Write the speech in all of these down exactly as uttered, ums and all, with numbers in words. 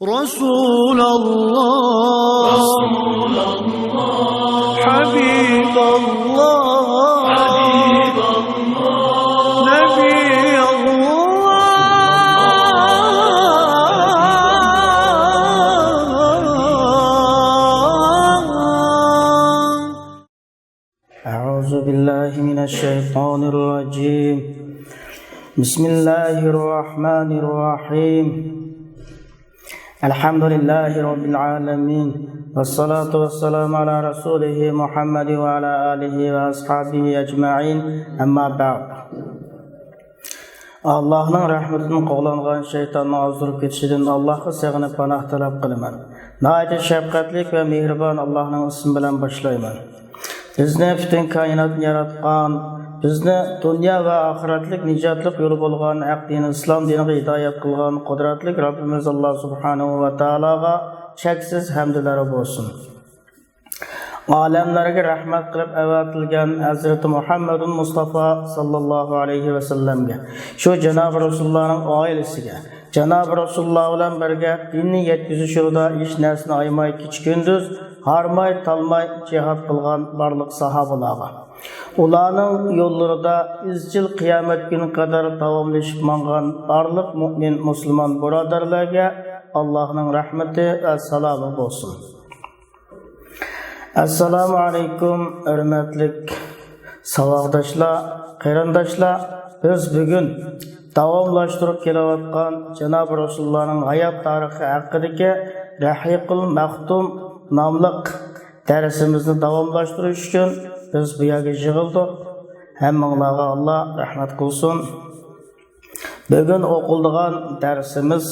رسول الله، حبيب الله، نبي الله. أعوذ بالله من الشيطان الرجيم. بسم الله الرحمن الرحيم. الحمد لله رب العالمين. والصلاة والسلام على رسوله محمد وعلى آله وأصحابه أجمعين. أما بعد. ئاللاھنىڭ رەھمىتىدىن قوغلانغان شەيتاننىڭ ئازدۇرۇپ كېتىشىدىن ئاللاھقا سېغىنىپ پاناھ تەلەپ قىلىمەن. ناھايىتى شەپقەتلىك ۋە مېھرىبان ئاللاھنىڭ ئىسمى بىلەن باشلايمەن. بىزنى پۈتۈن كائىناتنى ياراتقان، بىزنى دۇنيا ۋە ئاخىرەتلىك نىجاتلىق يولى بولغان ھەق دىنى ئىسلام دىنىغا ھىدايەت قىلغان قۇدرەتلىك رەببىمىز ئاللا سۇبھانەھۇ ۋە تائالاغا چەكسىز ھەمدلەر بولسۇن. ئالەملەرگە رەھمەت قىلىپ ئەۋەتىلگەن ھەزرىتى مۇھەممەدۇل مۇستافا ساللاللاھۇ ئەلەيھى ۋەسەللەمگە، شۇ جانابى رەسۇلۇللانىڭ ئائىلىسىگە، جانابى رەسۇلۇللا بىلەن بىرگە دىننى يەتكۈزۈش يولىدا ھېچ نەرسىنى ئايىماي، كېچە-كۈندۈز ھارماي-تالماي جىھاد قىلغان بارلىق ساھابىلارغا، ئۇلارنىڭ يوللىرىدا ئىزچىل قىيامەت كۈنى قەدەر داۋاملىشىپ ماڭغان بارلىق مۇئمىن مۇسۇلمان بۇرادەرلەرگە ئاللاھنىڭ رەھمىتى ۋە سالامى بولسۇن. ئەسسالامۇ ئەلەيكۇم، ھۆرمەتلىك ساۋاقداشلار، قېرىنداشلار. بىز بۈگۈن داۋاملاشتۇرۇپ كېلىۋاتقان جانابى رەسۇلۇللانىڭ ھايات تارىخى ھەققىدىكى رەھىقۇل مەختۇم ناملىق دەرسىمىزنى داۋاملاشتۇرۇش ئۈچۈن بىز بۇ يەرگە يىغىلدۇق. ھەممىڭلارغا ئاللا رەھمەت قىلسۇن. بۈگۈن ئوقۇلىدىغان دەرسىمىز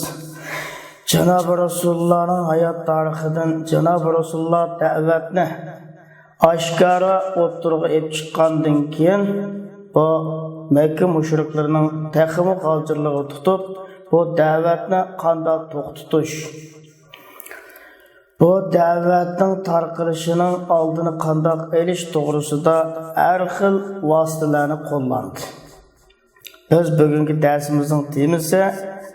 جانابى رەسۇلۇللانىڭ ھايات تارىخىدىن، جانابى رەسۇلۇللا دەۋەتنى ئاشكارا ئوتتۇرىغا ئېلىپ چىققاندىن كېيىن، بۇ مەككە مۇشرىكلىرىنىڭ تېخىمۇ غالجىرلىقى تۇتۇپ، بۇ دەۋەتنى قانداق توختىتىش، بۇ دەۋەتنىڭ تارقىلىشىنىڭ ئالدىنى قانداق ئېلىش توغرىسىدا ھەر خىل ۋاسىتىلەرنى قوللاندى. بىز بۈگۈنكى دەرسىمىزنىڭ تېمىسى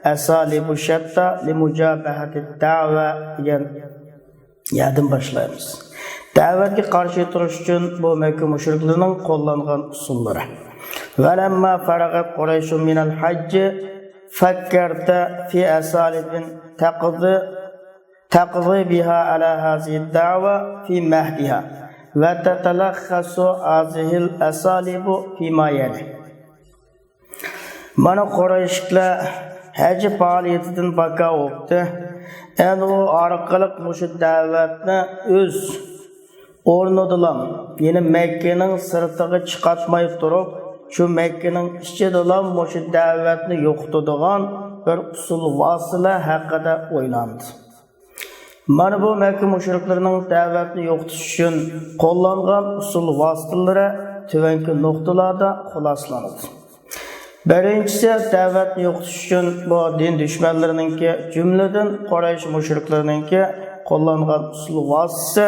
ئەسالىبۇ شەتتا لىمۇجابەھەتى دەۋە دېگەن يەردىن باشلايمىز. دەۋەتكە قارشى تۇرۇش ئۈچۈن بۇ مەككە مۇشرىكلىرىنىڭ قوللانغان ئۇسۇللىرى. ولما فرغت قريش من الحج فكرت في أساليب تقضي تقضي بها على هذه الدعوة في مهدها، وتتلخص هذه الأساليب فيما يلي. مانا قۇرەيشلىكلەر ھەج پائالىيىتىدىن باكا بوپتۇ. ئەنە ئۇ ئارقىلىق مۇشۇ دەۋەتنى ئۆز ئورنىدىلا، يەنى مەككىنىڭ سىرتىغا چىقارتماي تۇرۇپ، شۇ مەككىنىڭ ئىچىدىلا مۇشۇ دەۋەتنى يوقىتىدىغان بىر ئۇسۇل، ۋاسىتىلەر ھەققىدە ئويلاندى. مانا بۇ مەككە مۇشرىكلىرىنىڭ دەۋەتنى يوقىتىش ئۈچۈن قوللانغان ئۇسۇل ۋاسىتىلىرى تۆۋەنكى نۇقتىلاردا خۇلاسىلىنىدۇ. بىرىنچىسى، دەۋەتنى يوقىتىش ئۈچۈن بۇ دىن دۈشمەنلىرىنىڭكى، جۈملىدىن قۇرەيش مۇشرىكلىرىنىڭكى قوللانغان ئۇسۇل ۋاسىتىسى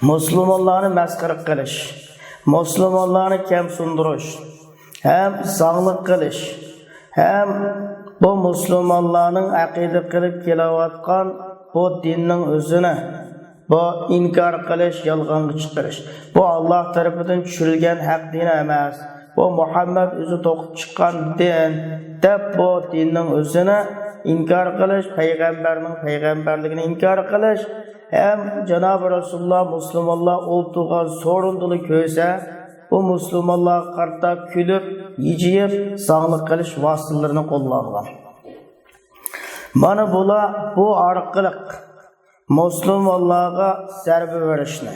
مۇسۇلمانلارنى مەسخىرە قىلىش، مۇسۇلمانلارنى كەمسىندۈرۈش ھەم زاڭلىق قىلىش ھەم بۇ مۇسۇلمانلارنىڭ ئەقىدە قىلىپ كېلىۋاتقان بۇ دىننىڭ ئۆزىنى، بۇ ئىنكار قىلىش، يالغانغا چىقىرىش، بۇ ئاللاھ تەرىپىدىن چۈشۈرۈلگەن ھەق دىن ئەمەس، بۇ مۇھەممەد ئۆزى توقۇپ چىققان دىن دەپ، بۇ دىننىڭ ئۆزىنى ئىنكار قىلىش، پەيغەمبەرنىڭ پەيغەمبەرلىكىنى ئىنكار قىلىش ھەم جانابى رەسۇلۇللا مۇسۇلمانلار ئولتۇرغان سورۇندىلا كۆرسە، بۇ مۇسۇلمانلارغا قارىتا كۈلۈپ، ھىجىيىپ، زاڭلىق قىلىش ۋاسىتىلىرىنى قوللانغان. مانا بۇلار بۇ ئارقىلىق مۇسۇلمانلارغا زەربە بېرىشنى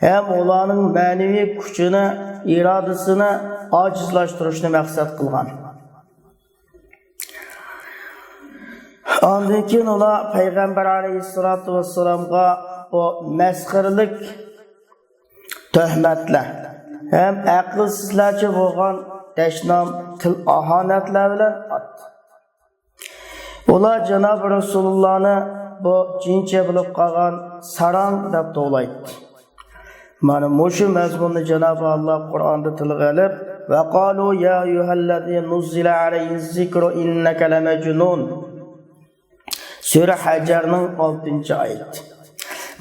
ھەم ئۇلارنىڭ مەنىۋى كۈچىنى، ئىرادىسىنى ئاجىزلاشتۇرۇشنى مەقسەت قىلغان. ئاندىن كېيىن ئۇلار پەيغەمبەر ئەلەيھىسسالاتۇ ۋەسسالامغا بۇ مەسخىرىلىك تۆھمەتلەر ھەم ئەقىلسىزلەرچە بولغان دەشنام تىل ئاھانەتلەر بىلەن ئاتتى. ئۇلار جانابى رەسۇلۇللانى بۇ جىنچە بولۇپ قالغان ساراڭ دەپ توۋلايتتى. مانا مۇشۇ مەزمۇننى جانابى ئاللا قۇرئاندا تىلغا ئېلىپ، «وقالوا يا أيها الذي نزل عليه الذكر إنك لمجنون» سۈرە ھەجرنىڭ ئالتىنچى ئايىتى.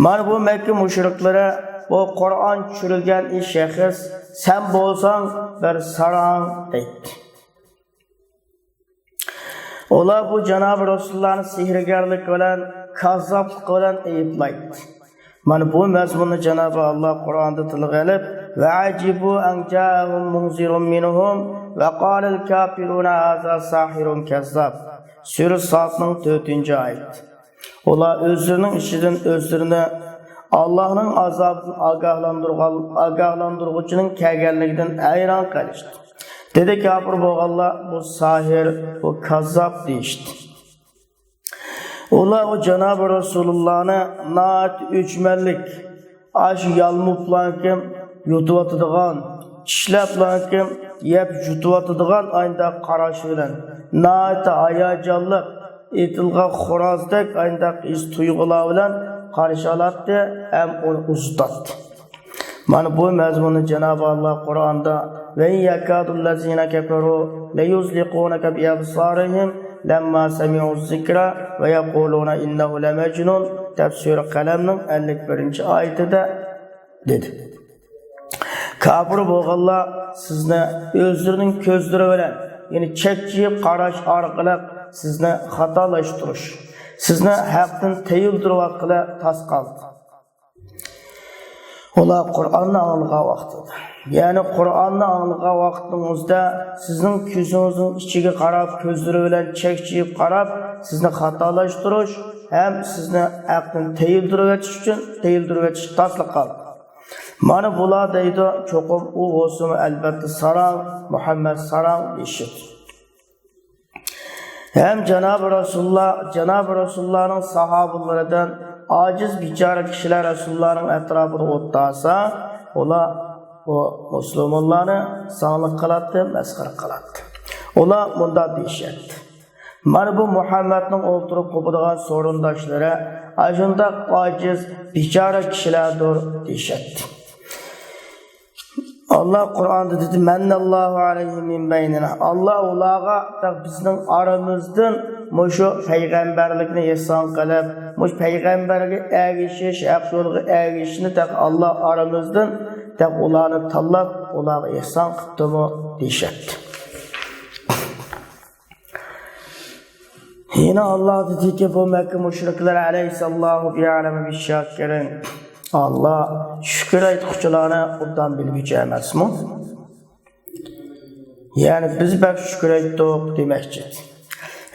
مانا بۇ مەككە مۇشرىكلىرى، بۇ قۇرئان چۈشۈرۈلگەن شەخس، سەن بولساڭ بىر ساراڭ دەيتتى. ئۇلار بۇ جانابى رەسۇلۇللانى سېھىرگەرلىك بىلەن، كاززاپلىق بىلەن ئەيىبلەيتتى. مانا بۇ مەزمۇننى جانابى ئاللا قۇرئاندا تىلغا ئېلىپ، «وعجبوا أن جاءهم منذر منهم وقال الكافرون هذا ساحر كذاب.» سۈرە سادنىڭ تۆتىنچى ئايىتى. ئۇلار ئۆزلىرىنىڭ ئىچىدىن ئۆزلىرىنى ئاللاھنىڭ ئازابىدىن ئاگاھلاندۇرغان، ئاگاھلاندۇرغۇچىنىڭ كەلگەنلىكىدىن ھەيران قېلىشتى. دېدى كاپىر بولغانلار، «بۇ ساھىر، بۇ كاززاپ» دېيىشتى. ئۇلار ئۇ جانابى رەسۇلۇللانى ناھايىتى ئۆچمەنلىك، ئاشۇ يالمۇپلانكىم يۇتۇۋاتىدىغان، چىشلەپلانكىم يەپ يۇتۇۋاتىدىغان ئاينداق قاراش بىلەن، ناھايىتى ھاياجانلىق، ئېتىلغان خورازدەك ئاينداق ھېس تۇيغۇلار بىلەن قارشى ئالاتتى ھەم ئۇنى ئۇزىتاتتى. مانا بۇ مەزمۇننى جانابى ئاللا قۇرئاندا، «وإن يكاد الذين كفروا ليزلقونك بأبصارهم لما سمعوا الذكر ويقولون إنه لمجنون» دەپ سۈرە قەلەمنىڭ ئەللىك بىرىنچى ئايىتىدە دېدى. كاپىر بولغانلار سىزنى ئۆزلىرىنىڭ كۆزلىرى بىلەن، يەنى چەكچىيىپ قاراش ئارقىلىق سىزنى خاتالاشتۇرۇش، سىزنى ھەقتىن تېيىلدۈرۈۋاتقىلى تاس قالدى. ئۇلار قۇرئاننى ئاڭلىغان ۋاقتىدا، يەنى قۇرئاننى ئاڭلىغان ۋاقتىڭىزدا سىزنىڭ كۆزىڭىزنىڭ ئىچىگە قاراپ، كۆزلىرى بىلەن چەكچىيىپ قاراپ، سىزنى خاتالاشتۇرۇش ھەم سىزنى ھەقتىن تېيىلدۈرۈۋېتىش ئۈچۈن، تېيىلدۈرۈۋېتىش تاسلا قالدى. مانا بۇلار دەيدۇ، چوقۇم ئۇ بولسىمۇ ئەلبەتتە ساراڭ، مۇھەممەد ساراڭ دېيىشىدۇ. ھەم جانابى رەسۇلۇللا، جانابى رەسۇلۇللانىڭ ساھابىلىرىدىن ئاجىز بىچارە كىشىلەر رەسۇلۇللانىڭ ئەتراپىدا ئولتۇرسا، ئۇلار بۇ مۇسۇلمانلارنى ساڭلىق قىلاتتى، مەسخىرە قىلاتتى. ئۇلار مۇنداق دېيىشەتتى، «مانا بۇ مۇھەممەدنىڭ ئولتۇرۇپ قوپىدىغان سورۇنداشلىرى ئاشۇنداق ئاجىز، بىچارە كىشىلەردۇر» دېيىشەتتى. ئاللا قۇرئاندا دېدى، «مەننەللاھۇ ئەلەيھىم مىن بەينىنا.» ئاللا ئۇلارغا بىزنىڭ ئارىمىزدىن مۇشۇ پەيغەمبەرلىكنى ئېھسان قىلىپ، مۇشۇ پەيغەمبەرگە ئەگىشىش، ھەق يولغا ئەگىشىشنى تېخى ئاللا ئارىمىزدىن تېخى ئۇلارنى تاللاپ، ئۇلارغا ئېھسان قىپتىمۇ دېيىشەتتى. يەنە ئاللا دېدىكى، بۇ مەككە مۇشرىكلار، «ئەلەيسەللاھۇ بىئەلەمە بىششاكىرىن»، ئاللا شۈكۈر ئېيتقۇچىلارنى ئوبدان بىلگۈچى ئەمەسمۇ؟ يەنى بىز بەك شۈكۈر ئېيتتۇق دېمەكچى.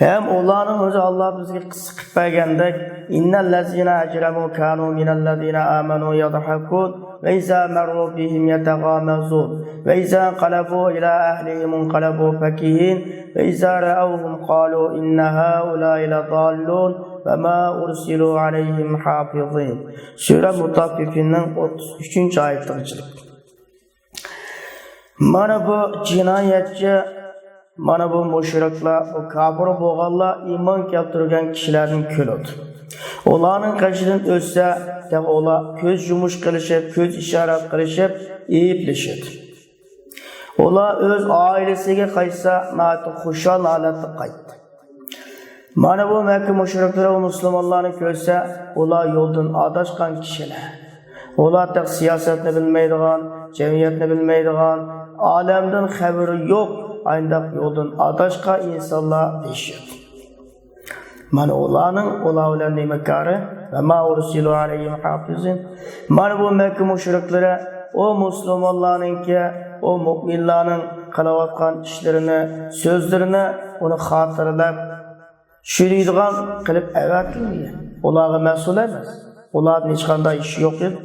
ھەم ئۇلارنىڭ ئۆزى ئاللا بىزگە قىسسە قىلىپ بەرگەندەك، «إن الذين أجرموا كانوا من الذين آمنوا يضحكون وإذا مروا بهم يتغامزون وإذا انقلبوا إلى أهلهم انقلبوا فكهين وإذا رأوهم قالوا إن هؤلاء لضالون وما أرسلوا عليهم حافظين». سۈرە مۇتەففىفىننىڭ ئوتتۇز ئۈچىنچى ئايىتىغىچىلىك. مانا بۇ جىنايەتچى، مانا بۇ مۇشرىكلار، بۇ كاپىر بولغانلار ئىمان كەلتۈرگەن كىشىلەردىن كۈلىدۇ. ئۇلارنىڭ قېشىدىن ئۆتسە، تېخى ئۇلار كۆز يۇمۇش قىلىشىپ، كۆز ئىشارەت قىلىشىپ، ئەيىبلىشىدۇ. ئۇلار ئۆز ئائىلىسىگە قايتسا، ناھايىتى خۇشال ھالەتتە قايتتى. مانا بۇ مەككە مۇشرىكلىرى ۋە مۇسۇلمانلارنى كۆرسە، ئۇلار يولدىن ئاداشقان كىشىلەر. ئۇلار تېخى سىياسەتنى بىلمەيدىغان، جەمئىيەتنى بىلمەيدىغان، ئالەمدىن خەۋىرى يوق، ئاينداق يولدىن ئاداشقان ئىنسانلار دېيىشىدۇ. مانا ئۇلارنىڭ ئۇلار بىلەن نېمە كارى؟ «وما أرسلوا عليهم حافظين». مانا بۇ مەككە مۇشرىكلىرى ئۇ مۇسۇلمانلارنىڭكى، ئۇ مۇئمىنلارنىڭ قىلىۋاتقان ئىشلىرىنى، سۆزلىرىنى ئۇنى خاتىرىلەپ، چۈشىنىدىغان قىلىپ ئەۋەتىلمىگەن. ئۇلارغا مەسئۇل ئەمەس. ئۇلاردىن ھېچقانداق ئىش يوق ئىدى.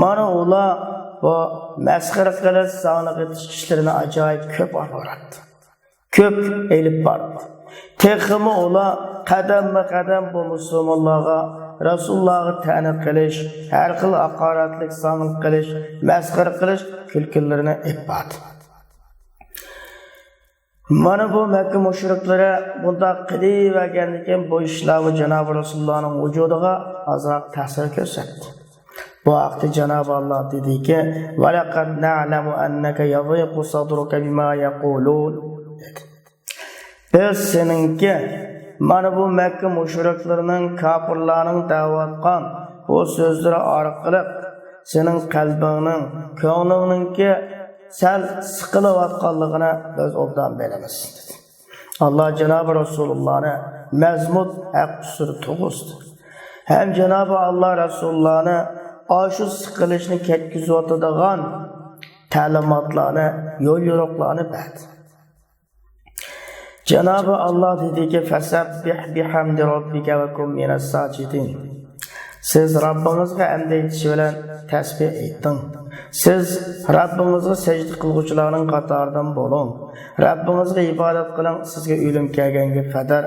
مانا ئۇلار بۇ مەسخىرە قىلىش، ساڭلىق ئېتىش ئىشلىرىنى ئاجايىپ كۆپ ئېلىپ باراتتى. كۆپ ئېلىپ بارىدۇ. تېخىمۇ ئۇلار قەدەممۇ قەدەم بۇ مۇسۇلمانلارغا، رەسۇللارغا تەنە قىلىش، ھەر خىل ھاقارەتلىك، ساڭلىق قىلىش، مەسخىرە قىلىش كۈلكىلىرىنى ئېلىپ باردى. مانا بۇ مەككە مۇشرىكلىرى بۇنداق قىلىۋەرگەندىكىن، بۇ ئىشلارمۇ جانابى رەسۇلۇللانىڭ ۋۇجۇدىغا ئازراق تەسىر كۆرسەتتى. بۇ ھەقتە جانابى ئاللا دېدىكى، «ولقد نعلم أنك يضيق صدرك بما يقولون» دېدى. بىز سېنىڭكى مانا بۇ مەككە مۇشرىكلىرىنىڭ، كاپىرلارنىڭ دەۋاتقان بۇ سۆزلىرى ئارقىلىق سېنىڭ قەلبىڭنىڭ، كۆڭلۈڭنىڭكى سەل سىقىلىۋاتقانلىقىنى بىز ئوبدان بىلىمىز. ئاللا جانابى رەسۇلۇللانى مەزمۇت ھەق ئۈستىدە تۇرغۇزدى. ھەم جانابى ئاللا رەسۇلۇللانى ئاشۇ سىقىلىشنى كەتكۈزۈۋاتىدىغان تەلىماتلارنى، يوليورۇقلارنى بەردى. جانابى ئاللا دېدىكى، فسبح بحمد ربك وكن من الساجدين. سىز رەببىڭىزگە ھەمد ئېيتىش بىلەن تەسبىھ ئېيتىڭ. سىز رەببىڭىزگە سەجدە قىلغۇچىلارنىڭ قاتارىدىن بولۇڭ. رەببىڭىزگە ئىبادەت قىلىڭ، سىزگە ئۆلۈم كەلگەنگە قەدەر،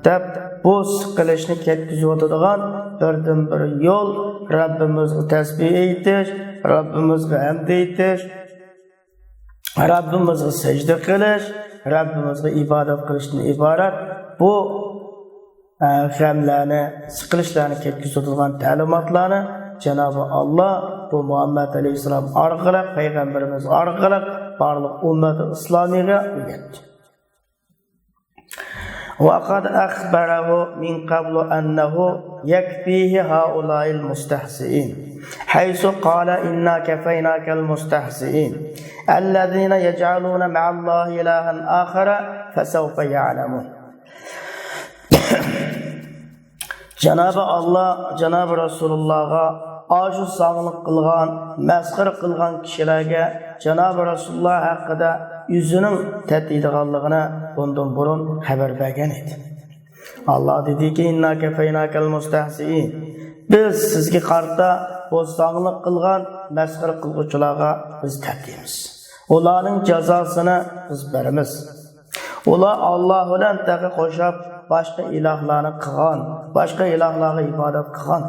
دەپ، بۇ سىقىلىشنى كەتكۈزۈۋاتىدىغان بىردىنبىر يول رەببىمىزگە تەسبىھ ئېيتىش، رەببىمىزگە ھەمد ئېيتىش، رەببىمىزگە سەجدە قىلىش، رەببىمىزگە ئىبادەت قىلىشتىن ئىبارەت بۇ، ئە، غەملەرنى، سىقىلىشلارنى كەتكۈزىدىغان تەلىماتلارنى جانابى ئاللا بۇ مۇھەممەد ئەلەيھىسسالام ئارقىلىق، پەيغەمبىرىمىز ئارقىلىق بارلىق ئۈممەتى ئىسلامىيغا ئۆگەتتى. وقد أخبره من قبل أنه يكفيه هؤلاء المستهزئين، حيث قال: إنا كفيناك المستهزئين، الذين يجعلون مع الله إلها آخر، فسوف يعلمون. جانابى ئاللا جانابى رەسۇلۇللاغا ئاشۇ زاڭلىق قىلغان، مەسخىرە قىلغان كىشىلەرگە جانابى رەسۇلۇللا ھەققىدە ئۆزىنىڭ تەتىيدىغانلىقىنى بۇندىن بۇرۇن خەۋەر بەرگەن ئىدى. ئاللا دېدىكى، إنا كفيناك المستهزئين. بىز سىزگە قارىتا بۇ زاڭلىق قىلغان، مەسخىرە قىلغۇچىلارغا بىز تەتىيمىز. ئۇلارنىڭ جازاسىنى بىز بېرىمىز. ئۇلار ئاللا بىلەن تېخى قوشاپ باشقا ئىلاھلارنى قىلغان، باشقا ئىلاھلارغا ئىبادەت قىلغان.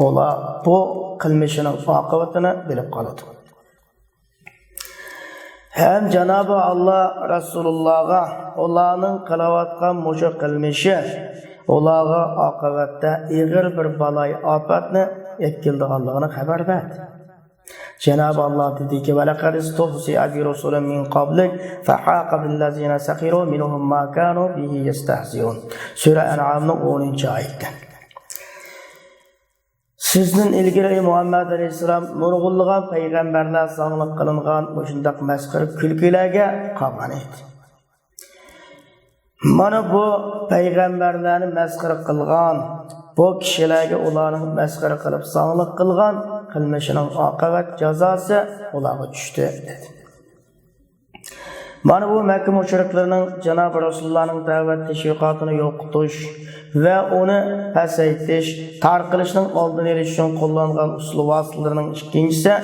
ئۇلار بۇ قىلمىشىنىڭ ئاقىۋىتىنى بىلىپ قالىدۇ. ھەم جانابى ئاللا رەسۇلۇللاغا ئۇلارنىڭ قىلىۋاتقان مۇشۇ قىلمىشى ئۇلارغا ئاقىۋەتتە ئېغىر بىر بالايىئاپەتنى ئەكېلىدىغانلىقىنى خەۋەر بەردى. جانابى ئاللا دېدىكى، ولقد استهزئ برسل من قبلك فحاق بالذين سخروا منهم ما كانوا به يستهزئون. سۈرە ئەنئامنىڭ ئونىنچى ئايىتى. سىزدىن ئىلگىرى، ئەي مۇھەممەد ئەلەيھىسسالام، نۇرغۇنلىغان پەيغەمبەرلەر زاڭلىق قىلىنغان مۇشۇنداق مەسخىرە كۈلكىلەرگە قالغان ئىدى. مانا بۇ پەيغەمبەرلەرنى مەسخىرە قىلغان، بۇ كىشىلەرگە ئۇلارنىڭ مەسخىرە قىلىپ زاڭلىق قىلغان قىلمىشىنىڭ ئاقىۋەت جازاسى ئۇلارغا چۈشتى، دېدى. مانا بۇ مەككە مۇشرىكلىرىنىڭ جانابى رەسۇلۇللانىڭ دەۋەت تەشۋىقاتىنى يوقىتىش ۋە ئۇنى پەسەيتىش، تارقىلىشنىڭ ئالدىنى ئېلىش ئۈچۈن قوللانغان ئۇسۇل ۋاسىتىلىرىنىڭ ئىككىنچىسى،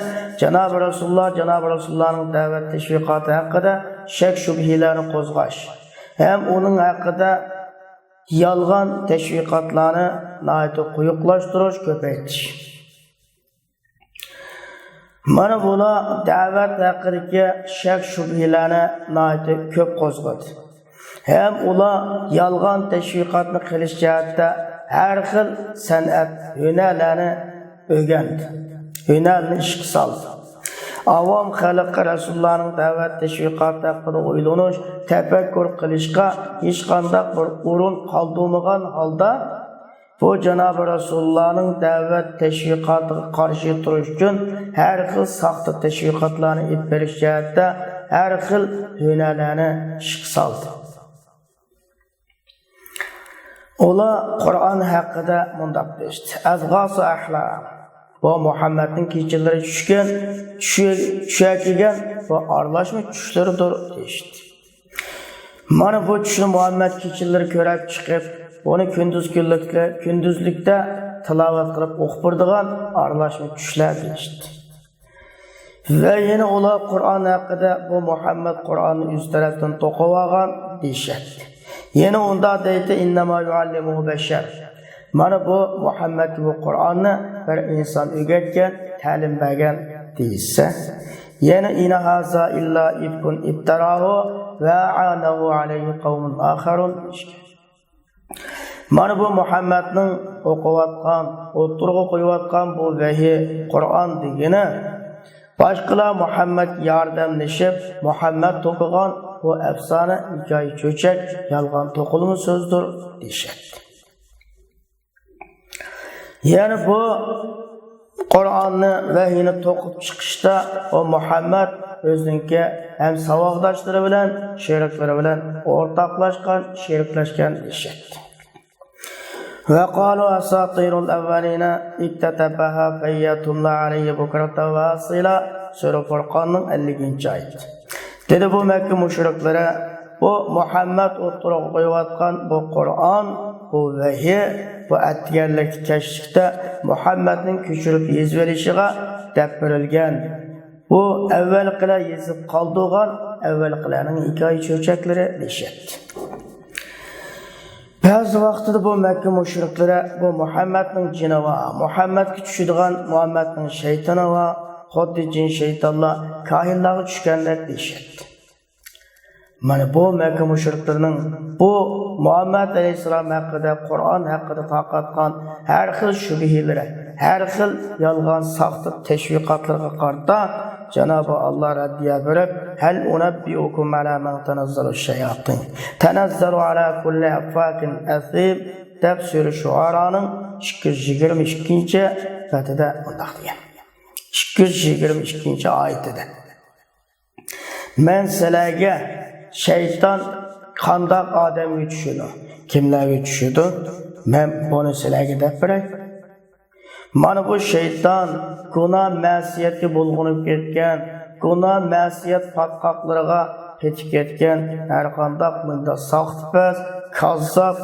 جانابى رەسۇلۇللا، جانابى رەسۇلۇللانىڭ دەۋەت تەشۋىقاتى ھەققىدە شەك-شۈبھىلەرنى قوزغاش ھەم ئۇنىڭ ھەققىدە يالغان تەشۋىقاتلارنى ناھايىتى قويۇقلاشتۇرۇش، كۆپەيتىش. مانا بۇلار دەۋەت ھەققىدىكى شەك-شۈبھىلەرنى ناھايىتى كۆپ قوزغىدى. ھەم ئۇلار يالغان تەشۋىقاتنى قىلىش جەھەتتە ھەر خىل سەنئەت، ھۈنەرلەرنى ئۆگەندى، ھۈنەرنى ئىشقا سالدى. ئاۋام خەلققە رەسۇلۇللانىڭ دەۋەت تەشۋىقاتى ھەققىدە ئويلىنىش، تەپەككۇر قىلىشقا ھېچقانداق بىر ئورۇن قالدۇرمىغان ھالدا، بۇ جانابى رەسۇلۇللانىڭ دەۋەت تەشۋىقاتىغا قارشى تۇرۇش ئۈچۈن ھەر خىل ساختا تەشۋىقاتلارنى ئېلىپ بېرىش جەھەتتە ھەر خىل ھۈنەرلەرنى ئىشقا سالدى. ئۇلار قۇرئان ھەققىدە مۇنداق دېيىشتى: «ئەزغاسۇ ئەھلام، بۇ مۇھەممەدنىڭ كېچىلىرى چۈشكەن، چۈشە-، چۈشە كىرگەن بۇ ئارىلاشما چۈشلىرىدۇر» دېيىشتى. مانا بۇ چۈشنى مۇھەممەد كېچىلىرى كۆرۈپ چىقىپ، بۇنى كۈندۈز كۈنلۈكتە، كۈندۈزلۈكتە تىلاۋەت قىلىپ ئوقۇپ بېرىدىغان ئارىلاشما چۈشلەر دېيىشتى. ۋە يەنە ئۇلار قۇرئان ھەققىدە، بۇ مۇھەممەد قۇرئاننى ئۆز تەرەپتىن توقۇۋالغان دېيىشەتتى. يەنە ئۇنداق دەيتتى: «ئىننەما يۇئەللىمۇھۇ بەشەر.» مانا بۇ مۇھەممەدكە بۇ قۇرئاننى بىر ئىنسان ئۆگەتكەن، تەلىم بەرگەن دېيىشسە، يەنە «ئىن ھازا ئىللا ئىفكۇن ئىپتەراھۇ ۋە ئانەھۇ ئەلەيھى قەۋمۇن ئاخەرۇن» دېيىشكەن. مانا بۇ مۇھەممەدنىڭ ئوقۇۋاتقان، ئوتتۇرىغا قويۇۋاتقان بۇ ۋەھىي، قۇرئان دېگىنى، باشقىلار مۇھەممەدكە ياردەملىشىپ، مۇھەممەد توقۇغان بۇ ئەپسانە، ھېكايە، چۆچەك، يالغان، توقۇلما سۆزدۇر دېيىشەتتى. يەنى بۇ قۇرئاننى، ۋەھىينى توقۇپ چىقىشتا ئۇ مۇھەممەد ئۆزىنىڭكى ھەم ساۋاقداشلىرى بىلەن، شېرىكلىرى بىلەن ئورتاقلاشقان، شېرىكلەشكەن دېيىشەتتى. وقالوا أساطير الأولين اكتتبها فهي تملى عليه بكرة وأصيلا. سۈرە فۇرقاننىڭ ئەللىكىنچى ئايىتى. دېدى بۇ مەككە مۇشرىكلىرى، بۇ مۇھەممەد ئوتتۇرىغا قويۇۋاتقان بۇ قۇرئان، بۇ ۋەھىي، بۇ ئەتىگەنلىكتە، كەچلىكتە مۇھەممەدنىڭ كۆچۈرۈپ يېزىۋېلىشىغا دەپ بېرىلگەن. بۇ ئەۋۋەلقىلەر يېزىپ قالدۇرغان ئەۋۋەلقىلەرنىڭ ھېكايە چۆچەكلىرى دېيىشەتتى. بەزى ۋاقتىدا بۇ مەككە مۇشرىكلىرى بۇ مۇھەممەدنىڭ جىنى بار، مۇھەممەدكە چۈشىدىغان، مۇھەممەدنىڭ شەيتانى بار، خۇددى جىن شەيتانلار كاھىنلارغا چۈشكەندەك دېيىشەتتى. مانا بۇ مەككە مۇشرىكلىرىنىڭ بۇ مۇھەممەد ئەلەيھىسسالام ھەققىدە، قۇرئان ھەققىدە تارقاتقان ھەر خىل شۈبھىلىرى، ھەر خىل يالغان، ساختا تەشۋىقاتلىرىغا قارىتا جانابى ئاللا رەددىيە بېرىپ، هل أنبئكم على من تنزل الشياطين تنزل على كل أفاك أثيم دەپ سۈرە شۇئارانىڭ ئىككى يۈز يىگىرمە ئىككىنچى بەتىدە مۇنداق دېگەن. ئىككى يۈز يىگىرمە ئىككىنچى ئايىتىدە. مەن سىلەرگە شەيتان قانداق ئادەمگە چۈشىدۇ، كىملەرگە چۈشىدۇ، مەن بۇنى سىلەرگە دەپ بېرەي. مانا بۇ شەيتان گۇناھ مەسىيەتكە بۇلغىنىپ كەتكەن، گۇناھ مەسىيەت پاتقاقلىرىغا پېتىپ كەتكەن ھەرقانداق مۇنداق ساختىپەز، كاززاپ،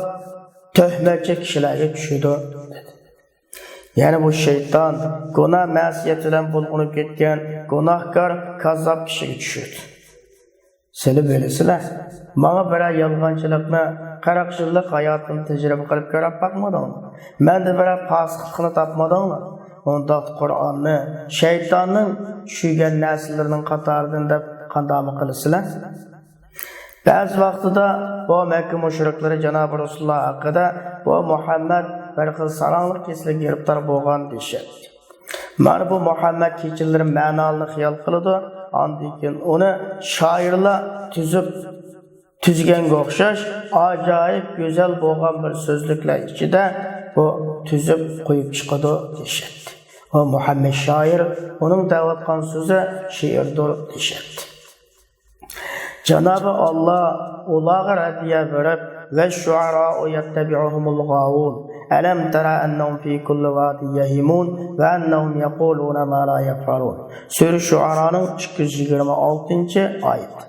تۆھمەتچى كىشىلەرگە چۈشىدۇ. يەنى بۇ شەيتان گۇناھ مەسىيەت بىلەن بۇلغىنىپ كەتكەن گۇناھكار، كاززاپ كىشىگە چۈشىدۇ. سىلى بىلىسىلەر، ماڭا بىرەر يالغانچىلىقنى، قىرىق يىللىق ھاياتىمدا تەجرىبە قىلىپ كۆرۈپ باقمىدىڭلار؟ مەندە بىرەر پاسىقلىقنى تاپمىدىڭلار؟ ئۇنداقتا قۇرئاننى شەيتاننىڭ چۈشۈرگەن نەرسىلىرىنىڭ قاتارىدىن دەپ قانداقمۇ قىلىسىلەر؟ بەزى ۋاقتىدا بۇ مەككە مۇشرىكلىرى جانابى رەسۇلۇللا ھەققىدە، بۇ مۇھەممەد بىر خىل ساراڭلىق كېسىلىگە گىرىپتار بولغان دېيىشەتتى. مانا بۇ مۇھەممەد كېچىلىرى مەنالىرنى خىيال قىلىدۇ، ئاندىن كېيىن ئۇنى شائىرلار تۈزۈپ، تۈزگەنگە ئوخشاش ئاجايىپ گۈزەل بولغان بىر سۆزلۈكلەر ئىچىدە بۇ تۈزۈپ قويۇپ چىقىدۇ دېيىشەتتى. ئۇ مۇھەممەد شائىر، ئۇنىڭ دەۋاتقان سۆزى شېئىردۇر دېيىشەتتى. جانابى ئاللا ئۇلارغا رەددىيە بېرىپ، والشعراء يتبعهم الغاوون ألم تر أنهم في كل واد يهيمون وأنهم يقولون ما لا يفعلون. سۈرە شۇئارانىڭ ئىككى يۈز يىگىرمە ئالتىنچى ئايىتى.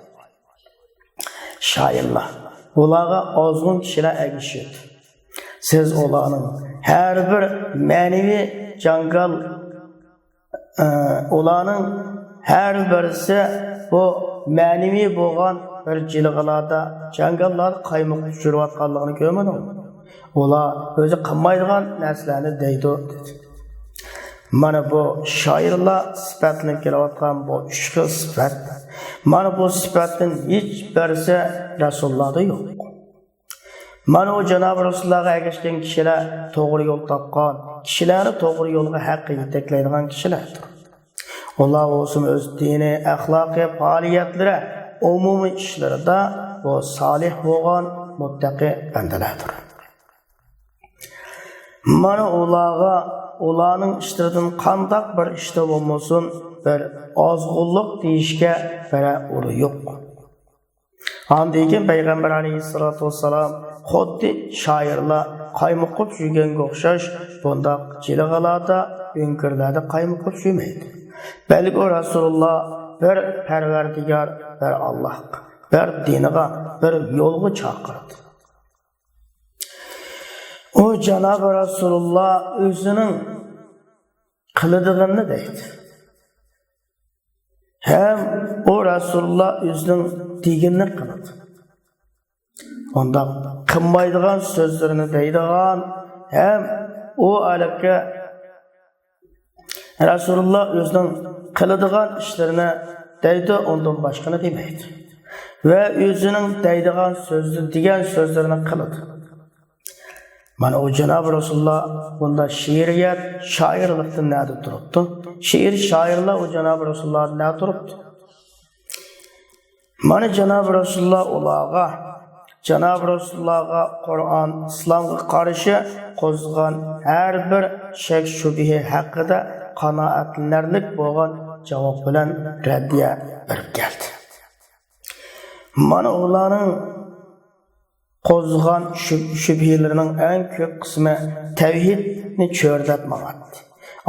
شائىرلار، ئۇلارغا ئازغۇن كىشىلەر ئەگىشىدۇ. سىز ئۇلارنىڭ ھەر بىر مەنىۋى جاڭگال ئە، ئۇلارنىڭ ھەر بىرسى بۇ مەنىۋى بولغان بىر جىلغىلاردا، جاڭگاللاردا قايمۇقۇپ يۈرۈۋاتقانلىقىنى كۆرمىدىڭمۇ؟ ئۇلار ئۆزى قىلمايدىغان نەرسىلەرنى دەيدۇ، دېدى. مانا بۇ شائىرلار سۈپەتلىنىپ كېلىۋاتقان بۇ ئۈچ خىل سۈپەت. مانا بۇ سۈپەتتىن ھېچ بىرسى رەسۇللاردا يوق. مانا ئۇ جانابى رەسۇللارغا ئەگەشكەن كىشىلەر توغرا يول تاپقان، كىشىلەرنى توغرا يولغا، ھەققە يېتەكلەيدىغان كىشىلەردۇر. ئۇلار بولسىمۇ ئۆز دىنىي، ئەخلاقىي پائالىيەتلىرى، ئومۇمىي ئىشلىرىدا بۇ سالىھ بولغان مۇتتەقى بەندىلەردۇر. مانا ئۇلارغا ئۇلارنىڭ ئىشلىرىدىن قانداق بىر ئىشتا بولمىسۇن، بىر ئازغۇنلۇق دېيىشكە بىرەر ئورۇن يوق. ئاندىن كېيىن پەيغەمبەر ئەلەيھىسسالاتۇ ۋەسسالام خۇددى شائىرلار قايمۇقۇپ يۈرگەنگە ئوخشاش بۇنداق جىلغىلاردا، ئۆڭكۈرلەردە قايمۇقۇپ يۈرمەيدۇ. بەلكى ئۇ رەسۇلۇللا بىر پەرۋەردىگار، بىر ئاللاھقا، بىر دىنغا، بىر يولغا چاقىرىدۇ. ئۇ جانابى رەسۇلۇللا ئۆزىنىڭ قىلىدىغىنىنى دەيدۇ. ھەم ئۇ رەسۇلۇللا ئۆزىنىڭ دېگىنىنى قىلىدۇ. ئۇنداق قىلمايدىغان سۆزلىرىنى دەيدىغان، ھەم ئۇ ھېلىقى رەسۇلۇللا ئۆزىنىڭ قىلىدىغان ئىشلىرىنى دەيدۇ، ئۇندىن باشقىنى دېمەيدۇ. ۋە ئۆزىنىڭ دەيدىغان سۆزى، دېگەن سۆزلىرىنى قىلىدۇ. مانا ئۇ جانابى رەسۇلۇللا بۇنداق شېئىرىيەت، شائىرلىقتىن نەدە تۇرۇپتۇ؟ شېئىر، شائىرلار ئۇ جانابى رەسۇلۇللادىن نەدە تۇرۇپتۇ؟ مانا جانابى رەسۇلۇللا ئۇلارغا، جانابى رەسۇلۇللاغا قۇرئان، ئىسلامغا قارشى قوزغىغان ھەر بىر شەك-شۈبھە ھەققىدە قانائەتلىنەرلىك بولغان جاۋاب بىلەن رەددىيە بېرىپ كەلدى. مانا ئۇلارنىڭ قوزغىغان شۈب-، شۈبھىلىرىنىڭ ئەڭ كۆپ قىسمى تەۋھىدنى چۆرىدەپ ماڭاتتى.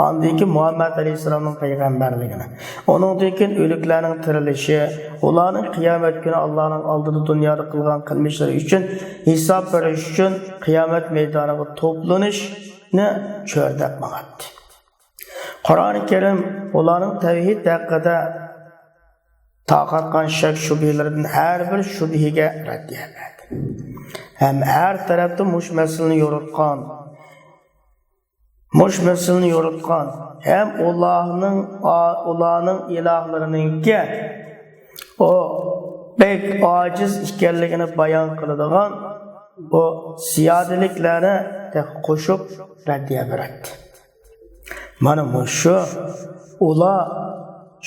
ئاندىن كېيىن مۇھەممەد ئەلەيھىسسالامنىڭ پەيغەمبەرلىكىنى، ئۇنىڭدىن كېيىن ئۆلۈكلەرنىڭ تىرىلىشى، ئۇلارنىڭ قىيامەت كۈنى ئاللانىڭ ئالدىدا دۇنيادا قىلغان قىلمىشلىرى ئۈچۈن ھېساب بېرىش ئۈچۈن قىيامەت مەيدانىغا توپلىنىشنى چۆرىدەپ ماڭاتتى. قۇرئانى كەرىم ئۇلارنىڭ تەۋھىد ھەققىدە تارقاتقان شەك-شۈبھىلىرىدىن ھەر بىر شۈبھىگە رەددىيە بەردى. ھەم ھەر تەرەپتىن مۇشۇ مەسىلىنى يورۇتقان، مۇشۇ مەسىلىنى يورۇتقان ھەم ئۇلارنىڭ، ئۇلارنىڭ ئىلاھلىرىنىڭكى ئۇ بەك ئاجىز ئىكەنلىكىنى بايان قىلىدىغان بۇ زىيادىلىكلەرنى تېخى قوشۇپ رەددىيە بېرەتتى. مانا مۇشۇ ئۇلار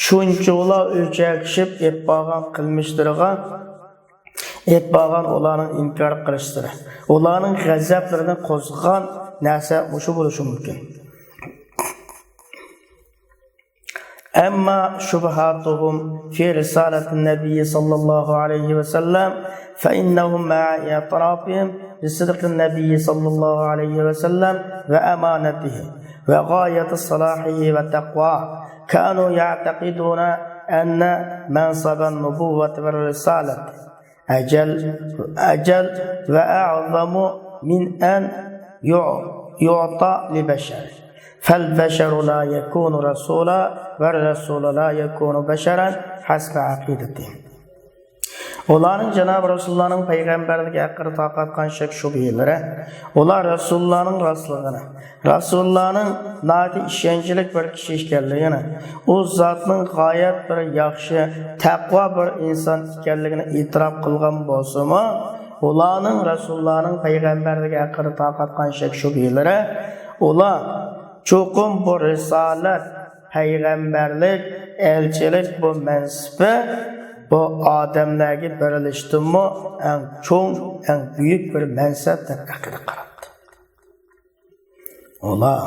شۇنچىۋالا ئۆچەكلىشىپ ئېلىپ بارغان قىلمىشلىرىغا، ئېلىپ بارغان ئۇلارنىڭ ئىنكار قىلىشلىرى، ئۇلارنىڭ غەزەپلىرىنى قوزغىغان نەرسە مۇشۇ بولۇشى مۇمكىن. أما شبهاتهم في رسالة النبي صلى الله عليه وسلم فإنهم مع اعترافهم بصدق النبي صلى الله عليه وسلم وأمانته وغاية صلاحه وتقواه كانوا يعتقدون أن منصب النبوة والرسالة أجل، أجل وأعظم من أن يع-، يعطى لبشر. فالبشر لا يكون رسولا، والرسول لا يكون بشرا حسب عقيدتهم. ئۇلارنىڭ جانابى رەسۇلۇللانىڭ پەيغەمبەرلىكى ھەققىدە تارقاتقان شەك-شۈبھىلىرى، ئۇلار رەسۇلۇللانىڭ راستلىقىنى، رەسۇلۇللانىڭ ناھايىتى ئىشەنچلىك بىر كىشى ئىكەنلىكىنى، ئۇ زاتنىڭ غايەت بىر ياخشى، تەقۋا بىر ئىنسان ئىكەنلىكىنى ئېتىراپ قىلغان بولسىمۇ، ئۇلارنىڭ رەسۇلۇللانىڭ پەيغەمبەرلىكى ھەققىدە تارقاتقان شەك-شۈبھىلىرى، ئۇلار چوقۇم بۇ رىسالەت، پەيغەمبەرلىك، ئەلچىلىك بۇ مەنسىپى بۇ ئادەملەرگە بېرىلىشتىنمۇ ئەڭ چوڭ، ئەڭ بۈيۈك بىر مەنسەپ دەپ ئەقىدە قىلاتتى. ئۇلار،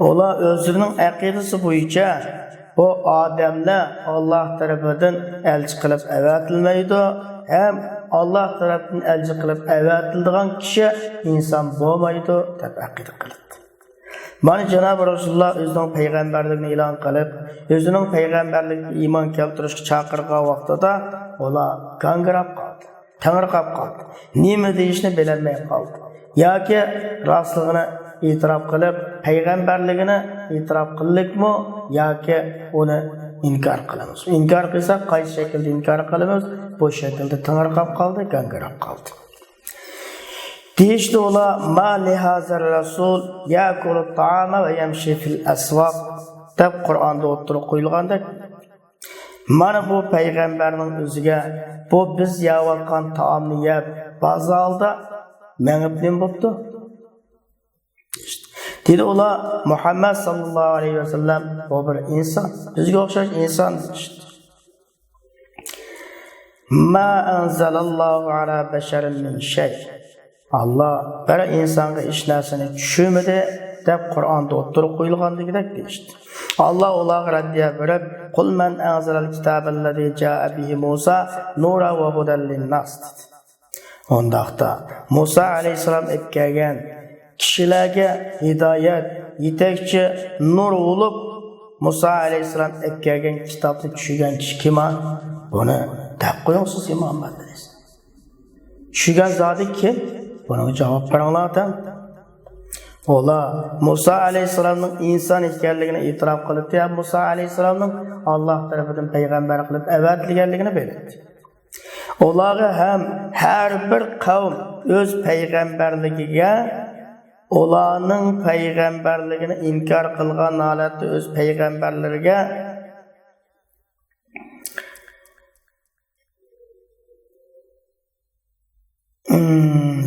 ئۇلار ئۆزلىرىنىڭ ئەقىدىسى بويىچە بۇ ئادەملەر ئاللا تەرىپىدىن ئەلچى قىلىپ ئەۋەتىلمەيدۇ ھەم ئاللا تەرىپىدىن ئەلچى قىلىپ ئەۋەتىلىدىغان كىشى ئىنسان بولمايدۇ دەپ ئەقىدە قىلاتتى. مانا جانابى رەسۇلۇللا ئۆزىنىڭ پەيغەمبەرلىكىنى ئېلان قىلىپ، ئۆزىنىڭ پەيغەمبەرلىككە ئىمان كەلتۈرۈشكە چاقىرغان ۋاقتىدا ئۇلار گاڭگىراپ قالدى، تېڭىرقاپ قالدى. نېمە دېيىشنى بىلەلمەي قالدى. ياكى راستلىقىنى ئېتىراپ قىلىپ، پەيغەمبەرلىكىنى ئېتىراپ قىلىلىكمۇ، ياكى ئۇنى ئىنكار قىلىمىز. ئىنكار قىلساق، قايسى شەكىلدە ئىنكار قىلىمىز؟ بۇ شەكىلدە تېڭىرقاپ قالدى، گاڭگىراپ قالدى. دېيىشتى ئۇلار، ما لهذا الرسول يأكل الطعام ويمشي في الأسواق دەپ قۇرئاندا ئوتتۇرىغا قويۇلغاندەك، مانا بۇ پەيغەمبەرنىڭ ئۆزىگە بۇ بىز يەۋاتقان تائامنى يەپ، بازاردا مېڭىپ نېمە بوپتۇ؟ دېدى ئۇلار، مۇھەممەد ساللاللاھۇ ئەلەيھى ۋەسەللەم بۇ بىر ئىنسان، بىزگە ئوخشاش ئىنسان دېيىشتى. ما أنزل الله على بشر من شيء. ئاللا بىر ئىنسانغا ھېچ نەرسىنى چۈشۈرمىدى دەپ قۇرئاندا ئوتتۇرىغا قويۇلغاندىكىدەك دېيىشتى. ئاللا ئۇلارغا رەددىيە بېرىپ، قل من أنزل الكتاب الذي جاء به موسى نورا وهدى للناس دېدى. ئۇنداقتا مۇسا ئەلەيھىسسالام ئېلىپ كەلگەن كىشىلەرگە ھىدايەت، يېتەكچى، نۇر بولۇپ، مۇسا ئەلەيھىسسالام ئېلىپ كەلگەن كىتابنى چۈشۈرگەن كىشى كىم ھە؟ بۇنى دەپ قويۇڭ سىز يا مۇھەممەد ئەلەيھىسسالام. چۈشۈرگەن زادى كىم؟ بۇنىڭغا جاۋاب بېرىڭلار دەڭ. ئۇلار مۇسا ئەلەيھىسسالامنىڭ ئىنسان ئىكەنلىكىنى ئېتىراپ قىلىپتۇ، ھەم مۇسا ئەلەيھىسسالامنىڭ ئاللا تەرىپىدىن پەيغەمبەر قىلىپ ئەۋەتىلگەنلىكىنى بىلىپتۇ. ئۇلارغا ھەم ھەر بىر قەۋم ئۆز پەيغەمبەرلىكىگە، ئۇلارنىڭ پەيغەمبەرلىكىنى ئىنكار قىلغان ھالەتتە ئۆز پەيغەمبەرلىرىگە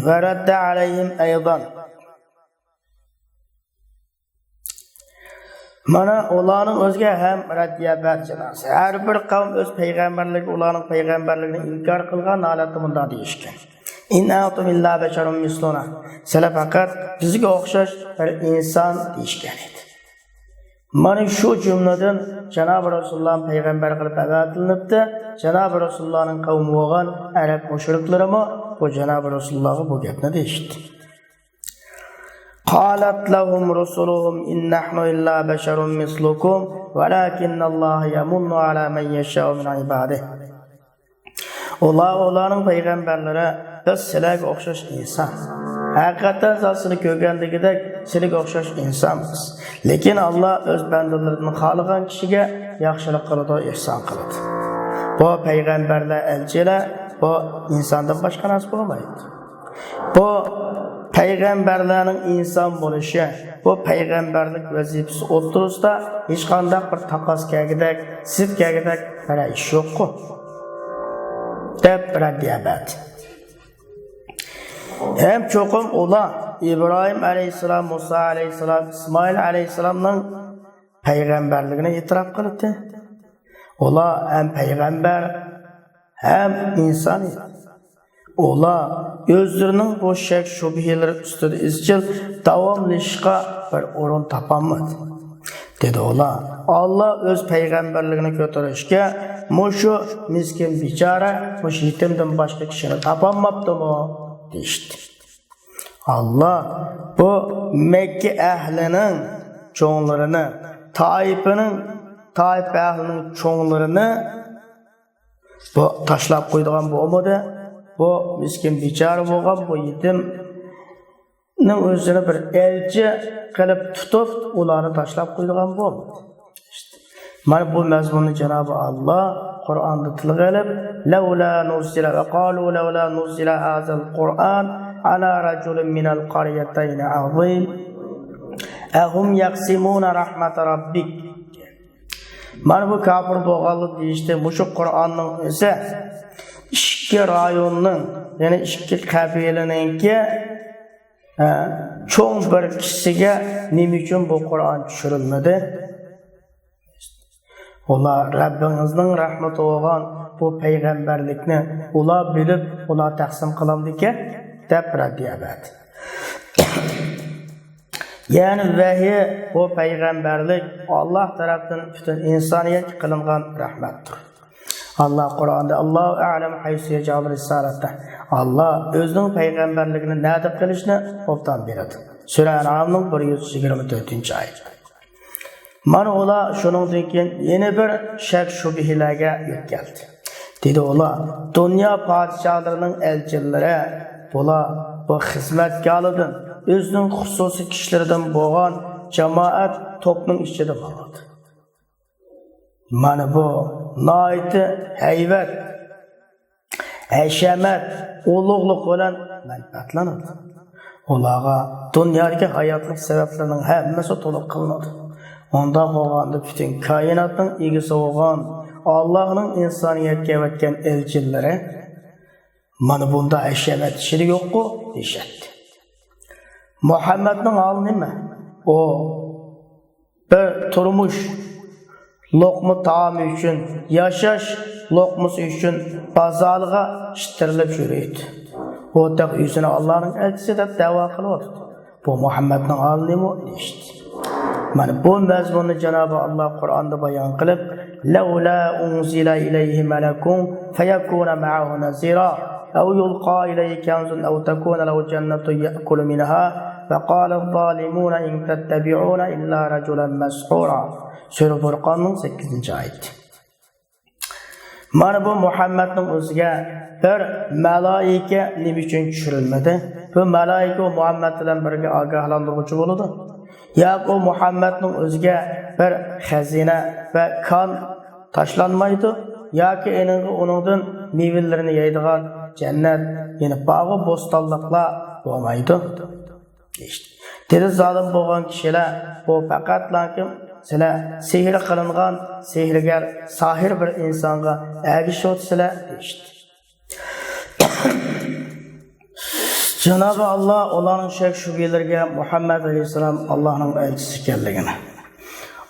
ورد عليهم أيضا. مانا ئۇلارنىڭ ئۆزىگە ھەم رەددىيە بەردى جانابى. ھەر بىر قەۋم ئۆز پەيغەمبەرلىرىگە ئۇلارنىڭ پەيغەمبەرلىكىنى ئىنكار قىلغان ھالەتتە مۇنداق دېيىشكەن: «إن أنتم إلا بشر مثلنا.» سىلەر پەقەت بىزگە ئوخشاش بىر ئىنسان دېيىشكەن ئىدى. مانا شۇ جۈملىدىن جانابى رەسۇلۇللا پەيغەمبەر قىلىپ ئەۋەتىلىنىپتۇ. جانابى رەسۇلۇللانىڭ قەۋمى بولغان ئەرەب مۇشرىكلىرىمۇ بۇ جانابى رەسۇلۇللاغا بۇ گەپنى دېيىشتى. قالت لهم رسلهم إن نحن إلا بشر مثلكم ولكن الله يمن على من يشاء من عباده. ئۇلار، ئۇلارنىڭ پەيغەمبەرلىرى، بىز سىلەرگە ئوخشاش ئىنسان. ھەقىقەتەن زادى سىلى كۆرگەندىكىدەك سىلىگە ئوخشاش ئىنسانمىز. لېكىن ئاللا ئۆز بەندىلىرىدىن خالىغان كىشىگە ياخشىلىق قىلىدۇ، ئېھسان قىلىدۇ. بۇ پەيغەمبەرلەر، ئەلچىلەر، بۇ ئىنساندىن باشقا نەرسە بولمايدۇ. بۇ پەيغەمبەرلەرنىڭ ئىنسان بولۇشى، بۇ پەيغەمبەرلىك ۋەزىپىسى ئوتتۇرىسىدا ھېچقانداق بىر تاقاس كەلگۈدەك، زىت كەلگۈدەك بىرەر ئىش يوققۇ، دەپ رەددىيە بەردى. ھەم چوقۇم ئۇلار ئىبراھىم ئەلەيھىسسالام، مۇسا ئەلەيھىسسالام، ئىسمائىل ئەلەيھىسسالامنىڭ پەيغەمبەرلىكىنى ئېتىراپ قىلدى. ئۇلار ھەم پەيغەمبەر، ھەم ئىنسان ئىدى. ئۇلار ئۆزلىرىنىڭ بۇ شەك-شۈبھىلىرى ئۈستىدە ئىزچىل داۋاملىشىشقا بىر ئورۇن تاپالمىدى. دېدى ئۇلار، ئاللا ئۆز پەيغەمبەرلىكىنى كۆتۈرۈشكە مۇشۇ مىسكىن بىچارە، مۇشۇ يېتىمدىن باشقا كىشىنى تاپالماپتىمۇ؟ دېيىشتى. ئاللا بۇ مەككە ئەھلىنىڭ چوڭلىرىنى، تائىپىنىڭ، تائىپە ئەھلىنىڭ چوڭلىرىنى بۇ تاشلاپ قويىدىغان بولمىدى. بۇ مىسكىن بىچارە بولغان بۇ يېتىمنىڭ ئۆزىنى بىر ئەلچى قىلىپ تۇتۇپ، ئۇلارنى تاشلاپ قويىدىغان بولمىدى. مانا بۇ مەزمۇننى جانابى ئاللا قۇرئاندا تىلغا ئېلىپ، لولا نزل، وقالوا لولا نزل هذا القرآن على رجل من القريتين عظيم أهم يقسمون رحمة ربك. مانا بۇ كاپىر بولغانلار دېيىشتى، مۇشۇ قۇرئاننىڭ ئۆزى ئىككى رايوننىڭ، يەنى ئىككى قەبىلىنىڭكى، ھە، چوڭ بىر كىشىسىگە نېمە ئۈچۈن بۇ قۇرئان چۈشۈرۈلمىدى؟ ئۇلار رەببىڭىزنىڭ رەھمىتى بولغان بۇ پەيغەمبەرلىكنى ئۇلار بۆلۈپ، ئۇلار تەقسىم قىلامدىكەن، دەپ رەددىيە بەردى. يەنى ۋەھىي، بۇ پەيغەمبەرلىك ئاللا تەرەپتىن پۈتۈن ئىنسانىيەتكە قىلىنغان رەھمەتتۇر. ئاللا قۇرئاندا، الله أعلم حيث يجعل رسالته، ئاللا ئۆزىنىڭ پەيغەمبەرلىكىنى نەدە قىلىشنى ئوبدان بىلىدۇ. سۈرە ئەنئامنىڭ بىر يۈز يىگىرمە تۆتىنچى ئايىتى. مانا ئۇلار شۇنىڭدىن كېيىن يەنە بىر شەك-شۈبھىلەرگە يۆتكەلدى. دېدى ئۇلار، دۇنيا پادىشاھلىرىنىڭ ئەلچىلىرى، بۇلار بۇ خىزمەتكارلىرىدىن، ئۆزىنىڭ خۇسۇسىي كىشىلىرىدىن بولغان جامائەت توپنىڭ ئىچىدە بولىدۇ. مانا بۇ ناھايىتى ھەيۋەت، ھەشەمەت، ئۇلۇغلۇق بىلەن مەنپەئەتلىنىدۇ. ئۇلارغا دۇنيادىكى ھاياتلىق سەۋەبلىرىنىڭ ھەممىسى تولۇق قىلىنىدۇ. ئۇنداق بولغاندا پۈتۈن كائىناتنىڭ ئىگىسى بولغان ئاللاھنىڭ ئىنسانىيەتكە ئەۋەتكەن ئەلچىلىرى مانا بۇنداق ھەشەمەت ئىچىدە يوققۇ دېيىشەتتى. مۇھەممەدنىڭ ھالى نېمە؟ ئۇ بىر تۇرمۇش لوقما تائامى ئۈچۈن، ياشاش لوقمىسى ئۈچۈن بازارلارغا ئىتتىرىلىپ يۈرىدۇ. ئۇ تېخى ئۆزىنى ئاللانىڭ ئەلچىسى دەپ دەۋا قىلىۋاتىدۇ. بۇ مۇھەممەدنىڭ ھالى نېمە دېيىشتى. مانا بۇ مەزمۇننى جانابى ئاللا قۇرئاندا بايان قىلىپ، لولا ئۇنزىلە ئىلەيھى مەلەكۇن فەيەكۇنە مەئەھۇ نەزىرا، ئەۋ يۇلقا ئىلەيھى كەنزۇن ئەۋ تەكۇنە لەھۇ جەننەتۇن يەئكۇلۇ مىنھا ۋەقالە زالىمۇنە ئىن تەتتەبىئۇنە ئىللا رەجۇلەن مەسھۇرا. سۈرە فۇرقاننىڭ سەككىزىنچى ئايىتى. مانا بۇ مۇھەممەدنىڭ ئۆزىگە بىر مەلائىكە نېمە ئۈچۈن چۈشۈرۈلمىدى؟ بۇ مەلائىكە ئۇ مۇھەممەد بىلەن بىرگە ئاگاھلاندۇرغۇچى بولىدۇ. ياكى ئۇ مۇھەممەدنىڭ ئۆزىگە بىر خەزىنە ۋە كان تاشلانمايدۇ. ياكى ئېنىڭغا ئۇنىڭدىن مېۋىلىرىنى يەيدىغان جەننەت، يەنى باغۇ بوستانلىقلار بولمايدۇ. دېدى، زالىم بولغان كىشىلەر، بۇ پەقەتلا كىم؟ سىلەر سېھىر قىلىنغان سېھىرگەر، ساھىر بىر ئىنسانغا ئەگىشىۋاتىسىلەر، دېيىشتى. جانابى ئاللا ئۇلارنىڭ شەك-شۈبھىلىرىگە مۇھەممەد ئەلەيھىسسالام ئاللانىڭ ئەلچىسى ئىكەنلىكىنى،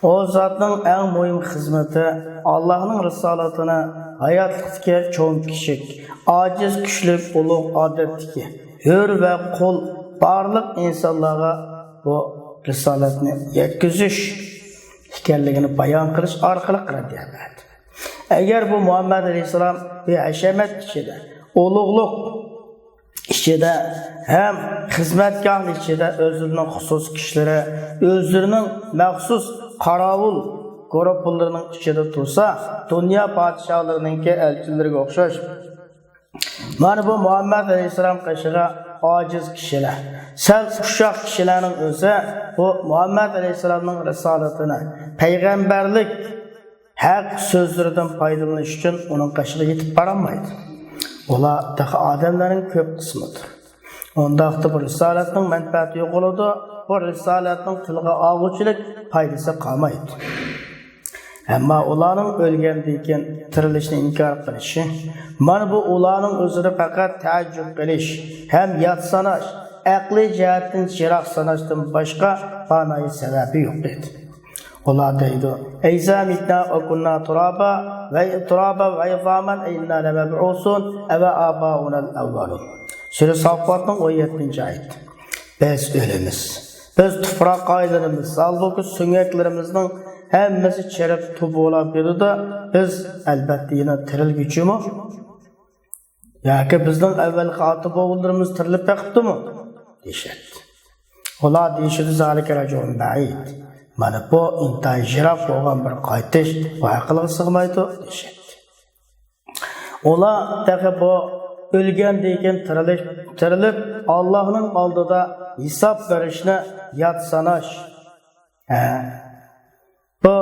ئۇ زاتنىڭ ئەڭ مۇھىم خىزمىتى ئاللاھنىڭ رىسالىتىنى ھاياتلىقتىكى چوڭ كىچىك، ئاجىز كۈچلۈك، ئۇلۇغ ئادەتتىكى، ھۆر ۋە قۇل بارلىق ئىنسانلارغا بۇ رىسالەتنى يەتكۈزۈش ئىكەنلىكىنى بايان قىلىش ئارقىلىق رەددىيە بەردى. ئەگەر بۇ مۇھەممەد ئەلەيھىسسالام بىر ھەشەمەت ئىچىدە، ئۇلۇغلۇق ئىچىدە ھەم خىزمەتگاھنىڭ ئىچىدە ئۆزلىرىنىڭ خۇسۇسىي كىشىلىرى، ئۆزلىرىنىڭ مەخسۇس قاراۋۇل گۇرۇپپىلىرىنىڭ ئىچىدە تۇرسا، دۇنيا پادىشاھلىرىنىڭكى ئەلچىلىرىگە ئوخشاش، مانا بۇ مۇھەممەد ئەلەيھىسسالام قېشىغا ئاجىز كىشىلەر، سەل ئۇششاق كىشىلەرنىڭ ئۆزى بۇ مۇھەممەد ئەلەيھىسسالامنىڭ رىسالىتىنى، پەيغەمبەرلىك ھەق سۆزلىرىدىن پايدىلىنىش ئۈچۈن ئۇنىڭ قېشىغا يېتىپ بارالمايدۇ. ئۇلار تېخى ئادەملەرنىڭ كۆپ قىسمىدۇر. ئۇنداقتا بۇ رىسالەتنىڭ مەنپەئەتى يوقىلىدۇ، بۇ رىسالەتنىڭ تىلغا ئالغۇچىلىك پايدىسى قالمايدۇ. ئەمما ئۇلارنىڭ ئۆلگەندىن كېيىن تىرىلىشنى ئىنكار قىلىشى، مانا بۇ ئۇلارنىڭ ئۆزىدە پەقەت تەئەججۈپ قىلىش ھەم يات ساناش، ئەقلىي جەھەتتىن يىراق ساناشتىن باشقا مانايى سەۋەبى يوق ئىدى. ئۇلار دەيدۇ: «ئەئىزا مىتنا ۋە كۇننا تۇرابا ۋە تۇرابا ۋە ئىزامان ئەئىننا لەمەبئۇسۇن ئەۋە ئاباؤنەل ئەۋۋەلۇن.» سۈرە ساففاتنىڭ ئون يەتتىنچى ئايىتى. بىز ئۆلىمىز. بىز تۇپراققا ئايلىنىمىز. ھالبۇكى، سۆڭەكلىرىمىزنىڭ ھەممىسى چىرىپ، تۇبۇلاپ كېتىدۇ. بىز، ئەلۋەتتە، يەنە تىرىلگۈچىمۇ؟ ياكى بىزنىڭ ئەۋۋەلقى ئاتا-بوۋىلىرىمىز تىرىلىپ بېقىپتىمۇ؟ دېيىشەتتى. ئۇلار دېيىشىدۇ: «زالىكە رەجئۇن بەئىد.» مانا بۇ ئىنتايىن يىراق بولغان بىر قايتىش، بۇ ئەقىلگە سىغمايدۇ، دېيىشەتتى. ئۇلار تېخى بۇ ئۆلگەندىن كېيىن تىرىلىش، تىرىلىپ، ئاللاھنىڭ ئالدىدا ھېساب بېرىشنى يات ساناش، ھە، بۇ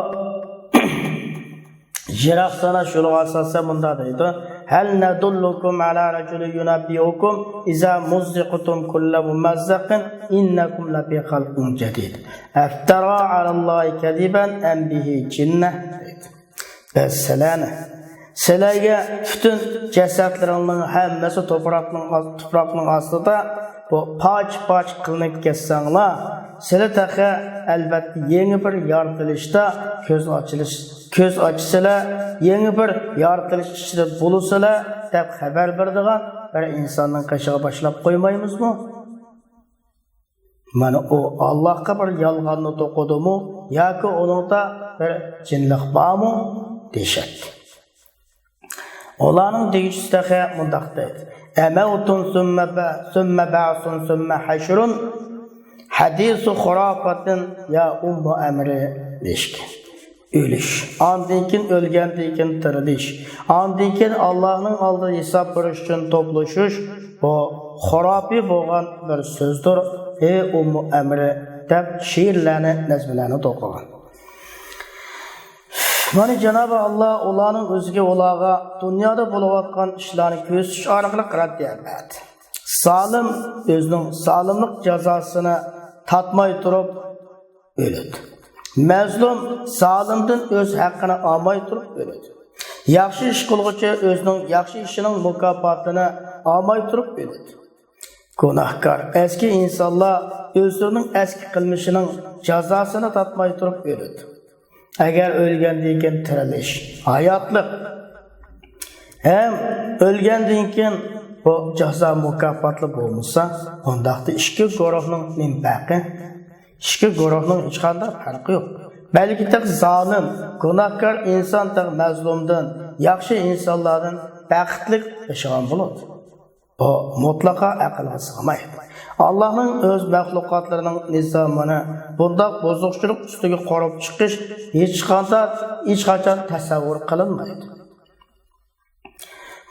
يىراق ساناش يولىغا ئاساسەن مۇنداق دەيدۇ: «ھەل نەدۇللۇكۇم ئەلا رەجۇلىن يۇنەببىئۇكۇم ئىزا مۇززىقتۇم كۇللە مۇمەززەقىن ئىننەكۇم لەفى خەلقىن جەدىد. ئەفتەرا ئەلەللاھى كەزىبەن ئەم بىھى جىننە؟» دەيدۇ. بىز سىلەرنى، سىلەرگە پۈتۈن جەسەتلىرىڭنىڭ ھەممىسى تۇپراقنىڭ ئاس-، تۇپراقنىڭ ئاستىدا بۇ پارچە-پارچە قىلىنىپ كەتسەڭلار، سىلەر تېخى ئەلۋەتتە يېڭى بىر يارىتىلىشتا كۆز ئاچىلىش، كۆز ئاچىسىلەر، يېڭى بىر يارىتىلىش ئىچىدە بولىسىلەر دەپ خەۋەر بېرىدىغان بىر ئىنساننىڭ قېشىغا باشلاپ قويمايمىزمۇ؟ مانا ئۇ ئاللاھقا بىر يالغاننى توقۇدىمۇ ياكى ئۇنىڭدا بىر جىنلىق بارمۇ؟ دېيىشەتتى. ئۇلارنىڭ دېگۈچىسى تېخى مۇنداق دەيدۇ: «ئەمەۋتۇن سۈممە بە-، سۈممە بەئسۇن سۈممە ھەشرۇن ھەدىسۇ خۇراپاتىن يا ئۇممۇ ئەمرى» دېيىشكەن. ئۆلۈش، ئاندىن كېيىن ئۆلگەندىن كېيىن تىرىلىش، ئاندىن كېيىن ئاللاھنىڭ ئالدىدا ھېساب بېرىش ئۈچۈن توپلىشىش، بۇ خۇراپىي بولغان بىر سۆزدۇر، ئى ئۇممۇ ئەمرى، دەپ شېئىرلەرنى، نەزمىلەرنى توقۇغان. مانا جانابى ئاللا ئۇلارنىڭ ئۆزىگە، ئۇلارغا دۇنيادا بولۇۋاتقان ئىشلارنى كۆرسىتىش ئارقىلىق رەددىيە بەردى. زالىم ئۆزىنىڭ زالىملىق جازاسىنى تارتماي تۇرۇپ ئۆلىدۇ. مەزلۇم زالىمدىن ئۆز ھەققىنى ئالماي تۇرۇپ ئۆلىدۇ. ياخشى ئىش قىلغۇچى ئۆزىنىڭ ياخشى ئىشىنىڭ مۇكاپاتىنى ئالماي تۇرۇپ ئۆلىدۇ. گۇناھكار، ئەسكى ئىنسانلار ئۆزلىرىنىڭ ئەسكى قىلمىشىنىڭ جازاسىنى تارتماي تۇرۇپ ئۆلىدۇ. ئەگەر ئۆلگەندىن كېيىن تىرىلىش، ھاياتلىق ھەم ئۆلگەندىن كېيىن بۇ جازا مۇكاپاتلىق بولمىسا، ئۇنداقتا ئىككى گۇرۇھنىڭ نېمە پەرقى؟ ئىككى گۇرۇھنىڭ ھېچقانداق پەرقى يوق. بەلكى تېخى زالىم، گۇناھكار ئىنسان تېخى مەزلۇمدىن، ياخشى ئىنسانلاردىن بەختلىك ياشىغان بولىدۇ. بۇ مۇتلەقا ئەقىلگە سىغمايدۇ. ئاللاھنىڭ ئۆز مەخلۇقاتلىرىنىڭ نىزامىنى بۇنداق بۇزۇقچىلىق ئۈستىگە قۇرۇپ چىقىش ھېچقانداق، ھېچقاچان تەسەۋۋۇر قىلىنمايدۇ.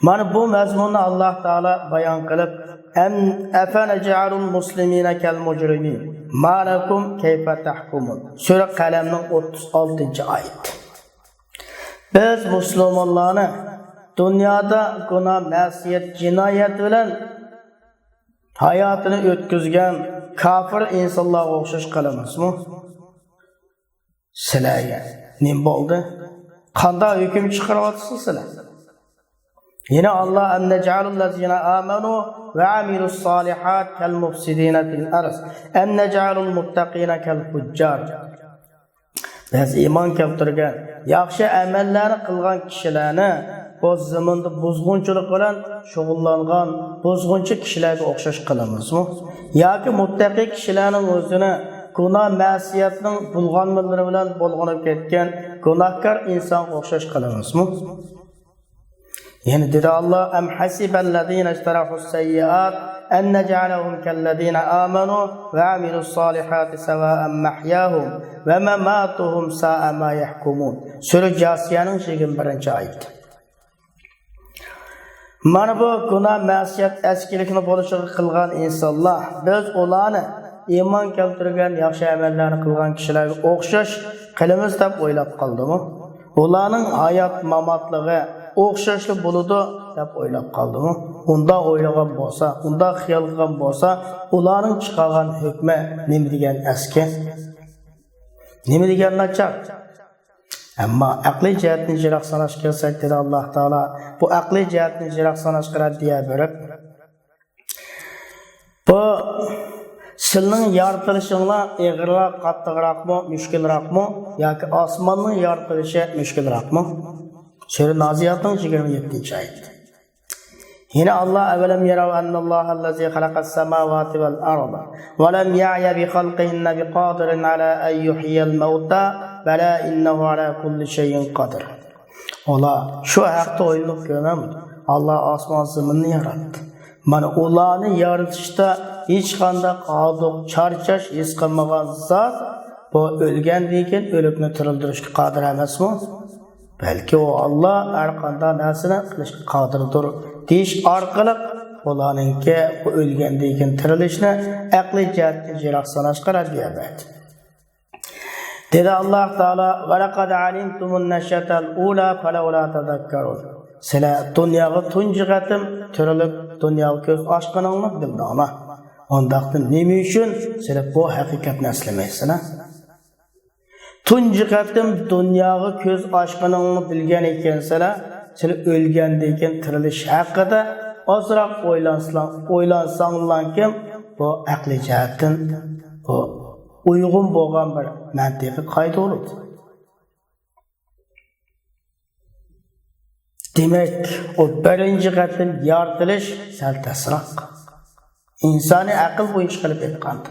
مانا بۇ مەزمۇننى ئاللاھ تائالا بايان قىلىپ، ئەم-، ئەفەنەجئەلۇل مۇسلىمىنە كەل مۇجرىمىن، ما لەكۇم كەيفە تەھكۇمۇن. سۈرە قەلەمنىڭ ئوتتۇز ئالتىنچى ئايىتى. بىز مۇسۇلمانلارنى دۇنيادا گۇناھ، مەسىيەت، جىنايەت بىلەن ھاياتىنى ئۆتكۈزگەن كاپىر ئىنسانلارغا ئوخشاش قىلىمىزمۇ؟ سىلەرگە نېمە بولدى؟ قانداق ھۆكۈم چىقىرىۋاتىسىز سىلەر؟ يەنە ئاللاھ، ئەم نەجئەلۇللەزىنە ئامەنۇ ۋە ئەمىلۇسسالىھات كەل مۇفسىدىنە فىل ئەرز ئەم نەجئەلۇل مۇتتەقىنە كەل فۇججار. بىز ئىمان كەلتۈرگەن، ياخشى ئەمەللەرنى قىلغان كىشىلەرنى بۇ زېمىندا بۇزغۇنچىلىق بىلەن شۇغۇللانغان بۇزغۇنچى كىشىلەرگە ئوخشاش قىلىمىزمۇ؟ ياكى مۇتتەقىي كىشىلەرنىڭ ئۆزىنى گۇناھ مەسىيەتنىڭ بۇلغانمىلىرى بىلەن بۇلغىنىپ كەتكەن گۇناھكار ئىنسانغا ئوخشاش قىلىمىزمۇ؟ يەنە دېدى ئاللا: أم حسب الذين اجترحوا السيئات أن نجعلهم كالذين آمنوا وعملوا الصالحات سواء محياهم ومماتهم ساء ما يحكمون. سۈرە جاسىيەنىڭ يىگىرمە بىرىنچى ئايىتى. مانا بۇ گۇناھ، مەسىيەت، ئەسكىلىكنى بولۇشىغا قىلغان ئىنسانلار، بىز ئۇلارنى ئىمان كەلتۈرگەن، ياخشى ئەمەللەرنى قىلغان كىشىلەرگە ئوخشاش قىلىمىز دەپ ئويلاپ قالدىمۇ؟ ئۇلارنىڭ ھايات ماماتلىقى ئوخشاشلا بولىدۇ دەپ ئويلاپ قالدىمۇ؟ ئۇنداق ئويلىغان بولسا، ئۇنداق خىيال قىلغان بولسا، ئۇلارنىڭ چىقارغان ھۆكمى نېمە دېگەن ئەسكى؟ نېمە دېگەن ناچار؟ ئەمما ئەقلىي جەھەتتىن يىراق ساناشقا كەلسەك، دېدى ئاللا تائالا، بۇ ئەقلىي جەھەتتىن يىراق ساناشقا رەددىيە بېرىپ، بۇ سىلنىڭ يارىتىلىشىڭلار ئېغىرراق، قاتتىقراقمۇ، مۈشكۈلراقمۇ ياكى ئاسماننىڭ يارىتىلىشى مۈشكۈلراقمۇ؟ سۈرە نازىياتنىڭ يىگىرمە يەتتىنچى ئايىتى. يەنە ئاللا: أولم يروا أن الله الذي خلق السماوات والأرض ولم يعي بخلقهن بقادر على أن يحيي الموتى بلى إنه على كل شيء قدير. ئۇلار شۇ ھەقتە ئويلىنىپ كۆرمەمدۇ؟ ئاللا ئاسمان زېمىننى ياراتتى. مانا ئۇلارنى يارىتىشتا ھېچقانداق ھاردۇق، چارچاش ھېس قىلمىغان زات بۇ ئۆلگەندىن كېيىن ئۆلۈكنى تىرىلدۈرۈشكە قادىر ئەمەسمۇ؟ بەلكى ئۇ ئاللا ھەر قانداق نەرسىنى قىلىشقا قادىردۇر دېيىش ئارقىلىق ئۇلارنىڭكى بۇ ئۆلگەندىن كېيىن تىرىلىشنى ئەقلىي جەھەتتىن يىراق ساناشقا رەددىيە بەردى. دېدى ئاللا تائالا: ولقد علمتم النشأة الأولى فلولا تذكرون. سىلەر دۇنياغا تۇنجى قېتىم تىرىلىپ، دۇنياغا كۆز ئاچقىنىڭلارنى بىلدىڭلار. ئۇنداقتا نېمە ئۈچۈن سىلەر بۇ ھەقىقەتنى ئەسلىمەيسىلەر؟ تۇنجى قېتىم دۇنياغا كۆز ئاچقىنىڭلارنى بىلگەن ئىكەنسىلەر، سىلەر ئۆلگەندىن كېيىن تىرىلىش ھەققىدە ئازراق ئويلانسىلا-، ئويلانساڭلاركىن، بۇ ئەقلىي جەھەتتىن بۇ ئۇيغۇن بولغان بىر مەنتىقىي قايدا بولىدۇ. دېمەك، ئۇ بىرىنچى قېتىم يارىتىلىش سەل تەسراق. ئىنسانىي ئەقىل بويىچە قىلىپ ئېيتقاندا،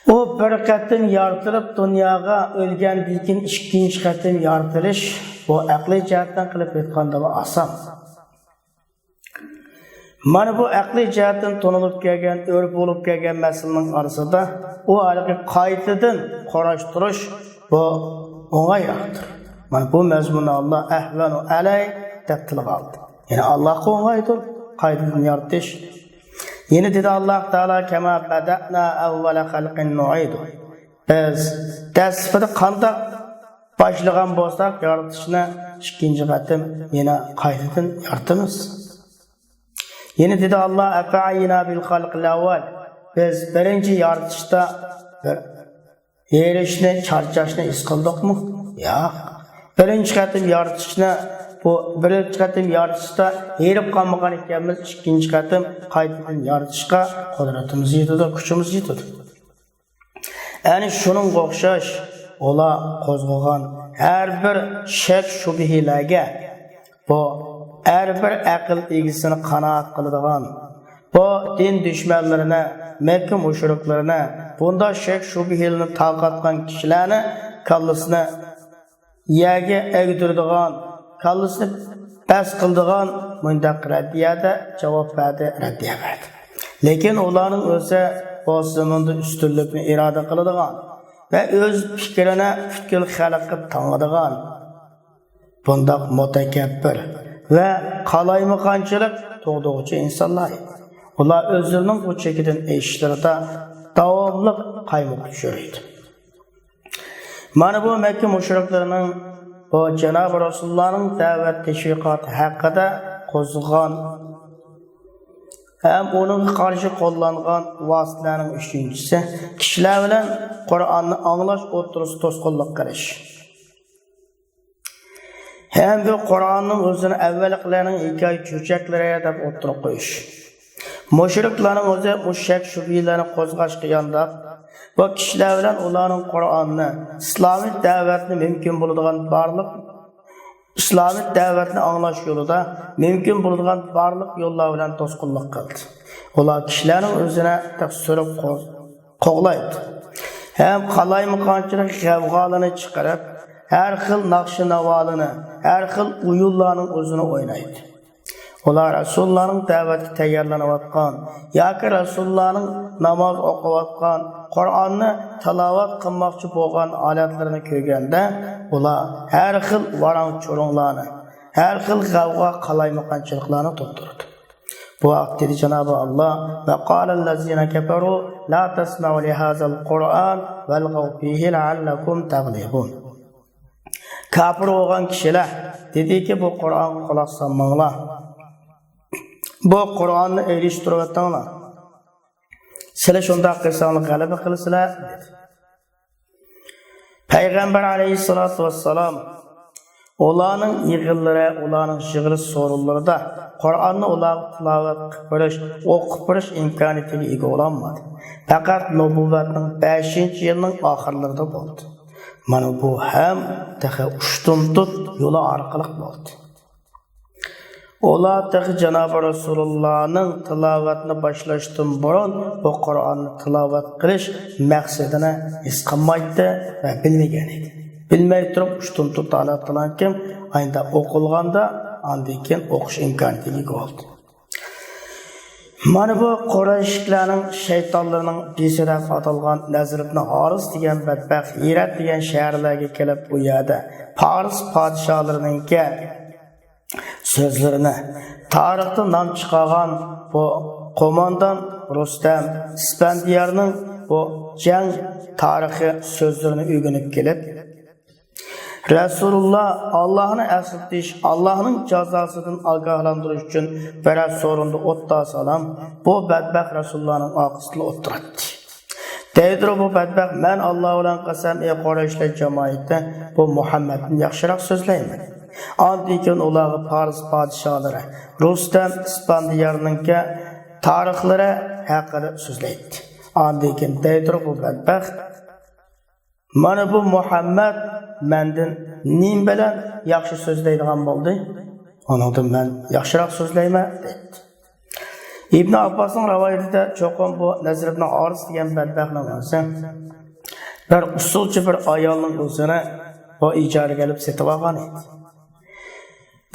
ئۇ بىر قېتىم يارىتىلىپ دۇنياغا، ئۆلگەندىن كېيىن ئىككىنچى قېتىم يارىتىلىش، بۇ ئەقلىي جەھەتتىن قىلىپ ئېيتقاندىمۇ ئاسان. مانا بۇ ئەقلىي جەھەتتىن تونۇلۇپ كەلگەن، ئۆرپ بولۇپ كەلگەن مەسىلىنىڭ ئارىسىدا ئۇ ھېلىقى قايتىدىن قۇراشتۇرۇش، بۇ ئوڭايراقتۇر. مانا بۇ مەزمۇننى ئاللا ئەھۋەنۇ ئەلەي دەپ تىلغا ئالدى. يەنى ئاللاغا ئوڭايدۇر قايتىدىن يارىتىش. يەنە دېدى ئاللا تائالا: كما بدأنا أول خلق نعيده. بىز دەسلىپىدە قانداق باشلىغان بولساق يارىتىشنى، ئىككىنچى قېتىم يەنە قايتىدىن يارىتىمىز. يەنە دېدى ئاللا: أفعينا بالخلق الأول. بىز بىرىنچى يارىتىشتا بىر ھېرىشنى، چارچاشنى ھېس قىلدۇقمۇ؟ ياق. بىرىنچى قېتىم يارىتىشنى، بۇ بىرىنچى قېتىم يارىتىشتا ھېرىپ قالمىغان ئىكەنمىز، ئىككىنچى قېتىم قايتىدىن يارىتىشقا قۇدرىتىمىز يېتىدۇ، كۈچىمىز يېتىدۇ. ئەنە شۇنىڭغا ئوخشاش، ئۇلار قوزغىغان ھەر بىر شەك شۈبھىلەرگە بۇ ھەر بىر ئەقىل ئىگىسىنى قانائەت قىلىدىغان، بۇ دىن دۈشمەنلىرىنى، مەككە مۇشرىكلىرىنى، بۇنداق شەك شۈبھىلەرنى تارقاتقان كىشىلەرنى كاللىسىنى يەرگە ئەگدۈرىدىغان، كاللىسىنى پەس قىلىدىغان مۇنداق رەددىيەدە جاۋاب بەردى، رەددىيە بەردى. لېكىن ئۇلارنىڭ ئۆزى بۇ زېمىندا ئۈستۈنلۈكنى ئىرادە قىلىدىغان ۋە ئۆز پىكرىنى پۈتكۈل خەلققە تاڭىدىغان بۇنداق مۇتەكەببىر ۋە قالايمىقانچىلىق تۇغدۇرغۇچى ئىنسانلار ئىدى. ئۇلار ئۆزلىرىنىڭ بۇ چېكىدىن ئېشىشلىرىدا داۋاملىق قايمۇقۇپ يۈرىدۇ. مانا بۇ مەككە مۇشرىكلىرىنىڭ بۇ جانابى رەسۇلۇللانىڭ دەۋەت تەشۋىقاتى ھەققىدە قوزغىغان ھەم ئۇنىڭغا قارشى قوللانغان ۋاسىتىلەرنىڭ ئۈچىنچىسى، كىشىلەر بىلەن قۇرئاننى ئاڭلاش ئوتتۇرىسىدا توسقۇنلۇق قىلىش. ھەم بۇ قۇرئاننىڭ ئۆزىنى ئەۋۋەلقىلەرنىڭ ھېكايە چۆچەكلىرى دەپ ئوتتۇرىغا قويۇش. مۇشرىكلارنىڭ ئۆزى مۇشۇ شەك شۈبھىلەرنى قوزغاشقا يانداپ، بۇ كىشىلەر بىلەن ئۇلارنىڭ قۇرئاننى، ئىسلامىي دەۋەتنى مۇمكىن بولىدىغان بارلىق، ئىسلامىي دەۋەتنى ئاڭلاش يولىدا مۇمكىن بولىدىغان بارلىق يوللار بىلەن توسقۇنلۇق قىلدى. ئۇلار كىشىلەرنىڭ ئۆزىنى تەقسىرلىك قوغلايدۇ. ھەم قالايمىقانچىلىق غەۋغالىرىنى چىقىرىپ، ھەر خىل ناخشا-ناۋالىرىنى، ھەر خىل ئويۇنلارنىڭ ئۆزىنى ئوينايدۇ. ئۇلار رەسۇلۇللانىڭ دەۋەتكە تەييارلىنىۋاتقان ياكى رەسۇلۇللانىڭ ناماز ئوقۇۋاتقان، قۇرئاننى تىلاۋەت قىلماقچى بولغان ھالەتلىرىنى كۆرگەندە، ئۇلار ھەر خىل ۋاراڭ-چۇرۇڭلارنى، ھەر خىل غەۋغا، قالايمىقانچىلىقلارنى تۇغدۇرىدۇ. بۇ ھەقتە دېدى جانابى ئاللا: «وقال الذين كفروا لا تسمعوا لهذا القرآن والغوا فيه لعلكم تغلبون.» كاپىر بولغان كىشىلەر دېدىكى، بۇ قۇرئانغا قۇلاق سالماڭلار. بۇ قۇرئاننى ئېلىشتۇرۇۋېتىڭلار. سىلەر شۇنداق قىلساڭلار غەلىبە قىلىسىلەر، دېدى. پەيغەمبەر ئەلەيھىسسالاتۇ ۋەسسالام ئۇلارنىڭ يىغىنلىرى، ئۇلارنىڭ يىغىلىش سورۇنلىرىدا قۇرئاننى ئۇلارغا تىلاۋەت قىلىپ بېرىش، ئوقۇپ بېرىش ئىمكانىيىتىگە ئىگە بولالمىدى. پەقەت نۇبۇۋۋەتنىڭ بەشىنچى يىلىنىڭ ئاخىرلىرىدا بولدى. مانا بۇ ھەم تېخى ئۇشتۇمتۇت يولى ئارقىلىق بولدى. ئۇلار تېخى جانابى رەسۇلۇللانىڭ تىلاۋەتنى باشلاشتىن بۇرۇن بۇ قۇرئاننى تىلاۋەت قىلىش مەقسىتىنى ھېس قىلمايتتى ۋە بىلمىگەن ئىدى. بىلمەي تۇرۇپ ئۇشتۇمتۇت ھالەتتە بولغانكىن، ئاينىدا ئوقۇلغاندا ئاندىن كېيىن ئوقۇش ئىمكانىيىتىگە ئىگە بولدى. مانا بۇ قۇرەيشلىكلەرنىڭ شەيتانلىرىنىڭ بېشى دەپ ئاتالغان نەزر ئىبنى ھارىس دېگەن بەتبەخت ھىرات دېگەن شەھەرلەرگە كېلىپ، ئۇ يەردە پارس پادىشاھلىرىنىڭكى سۆزلىرىنى، تارىختا نام چىقارغان بۇ قوماندان رۇستەم ئىسپەندىيارنىڭ بۇ جەڭ تارىخى سۆزلىرىنى ئۆگىنىپ كېلىپ، رەسۇلۇللا ئاللاھنى ئەسلىتىش، ئاللاھنىڭ جازاسىدىن ئاگاھلاندۇرۇش ئۈچۈن بىرەر سورۇندا ئولتۇرسىلا، بۇ بەتبەخت رەسۇلۇللانىڭ ئارقىسىدىن ئولتۇراتتى. دەيدۇ بۇ بەتبەخت: «مەن ئاللا بىلەن قەسەم، ئەي قۇرەيشلەر جامائىتى، بۇ مۇھەممەدتىن ياخشىراق سۆزلەيمەن.» ئاندىن كېيىن ئۇلارغا پارس پادىشاھلىرى رۇستەم ئىسپەندىيارنىڭكى تارىخلىرى ھەققىدە سۆزلەيتتى. ئاندىن كېيىن دەيدۇ بۇ بەتبەخت: «مانا بۇ مۇھەممەد مەندىن نېمە بىلەن ياخشى سۆزلەيدىغان بولدى؟ ئۇنىڭدىن مەن ياخشىراق سۆزلەيمەن» دەيتتى. ئىبن ئابباسنىڭ رىۋايىتىدە چوقۇم بۇ نەزر ئىبن ھارىس دېگەن بەتبەختنىڭ ئۆزى بىر ئۇسسۇلچى بىر ئايالنىڭ ئۆزىنى بۇ ئىجارىگە ئېلىپ سېتىۋالغان ئىدى.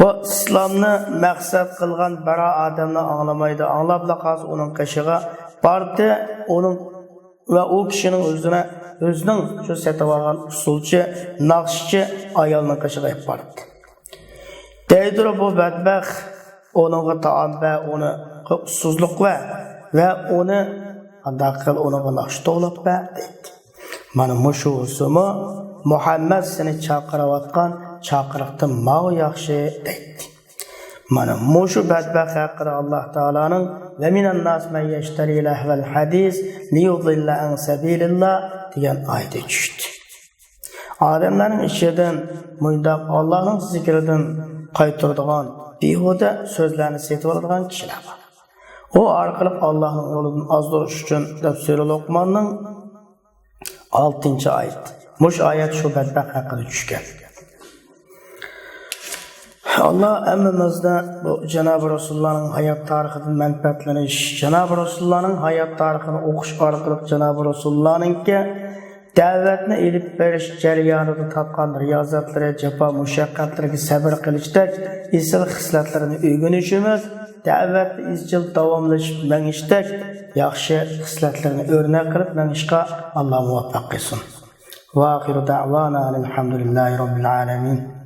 بۇ ئىسلامنى مەقسەت قىلغان بىرەر ئادەمنى ئاڭلىمايدۇ، ئاڭلاپلا قالسا ئۇنىڭ قېشىغا باردى، ئۇنىڭ ۋە ئۇ كىشىنىڭ ئۆزىنى، ئۆزىنىڭ شۇ سېتىۋالغان ئۇسسۇلچى، ناخشىچى ئايالنىڭ قېشىغا ئېلىپ باردى. دەيدۇ بۇ بەتبەخت ئۇنىڭغا تائام بەر، ئۇنىڭغا ئۇسسۇزلۇق بەر ۋە ئۇنى قانداق قىل، ئۇنىڭغا ناخشا توۋلاپ بەر دەيتتى. مانا مۇشۇ بولسىمۇ، مۇھەممەد سېنى چاقىرىۋاتقان چاقىرىقتىن ماۋۇ ياخشى دەيتتى. مانا مۇشۇ بەتبەخت ھەققىدە ئاللا تائالانىڭ «ومن الناس من يشتري لهو الحديث ليضل عن سبيل الله» دېگەن ئايىتى چۈشتى. ئادەملەرنىڭ ئىچىدىن مۇنداق ئاللانىڭ زىكرىدىن قايتۇرىدىغان بىھۇدە سۆزلەرنى سېتىۋالىدىغان كىشىلەر بار. ئۇ ئارقىلىق ئاللانىڭ يولىدىن ئازدۇرۇش ئۈچۈن دەپ سۈرە لوقماننىڭ ئالتىنچى ئايىتى. مۇشۇ ئايەت شۇ بەتبەخت ھەققىدە چۈشكەن. ئاللا ھەممىمىزنى بۇ جانابى رەسۇلۇللانىڭ ھايات تارىخىدىن مەنپەئەتلىنىش، جانابى رەسۇلۇللانىڭ ھايات تارىخىنى ئوقۇش ئارقىلىق جانابى رەسۇلۇللانىڭكى دەۋەتنى ئېلىپ بېرىش جەريانىدا تارتقان رىيازەتلىرى، جاپا مۇشەققەتلىرىگە سەبرى قىلىشتەك ئېسىل خىسلەتلىرىنى ئۆگىنىشىمىز، دەۋەتتە ئىزچىل داۋاملىشىپ مېڭىشتەك ياخشى خىسلەتلىرىنى ئۆرنەك قىلىپ مېڭىشقا ئاللا مۇۋەپپەق قىلسۇن. وآخر دعوانا أن الحمد لله رب العالمين.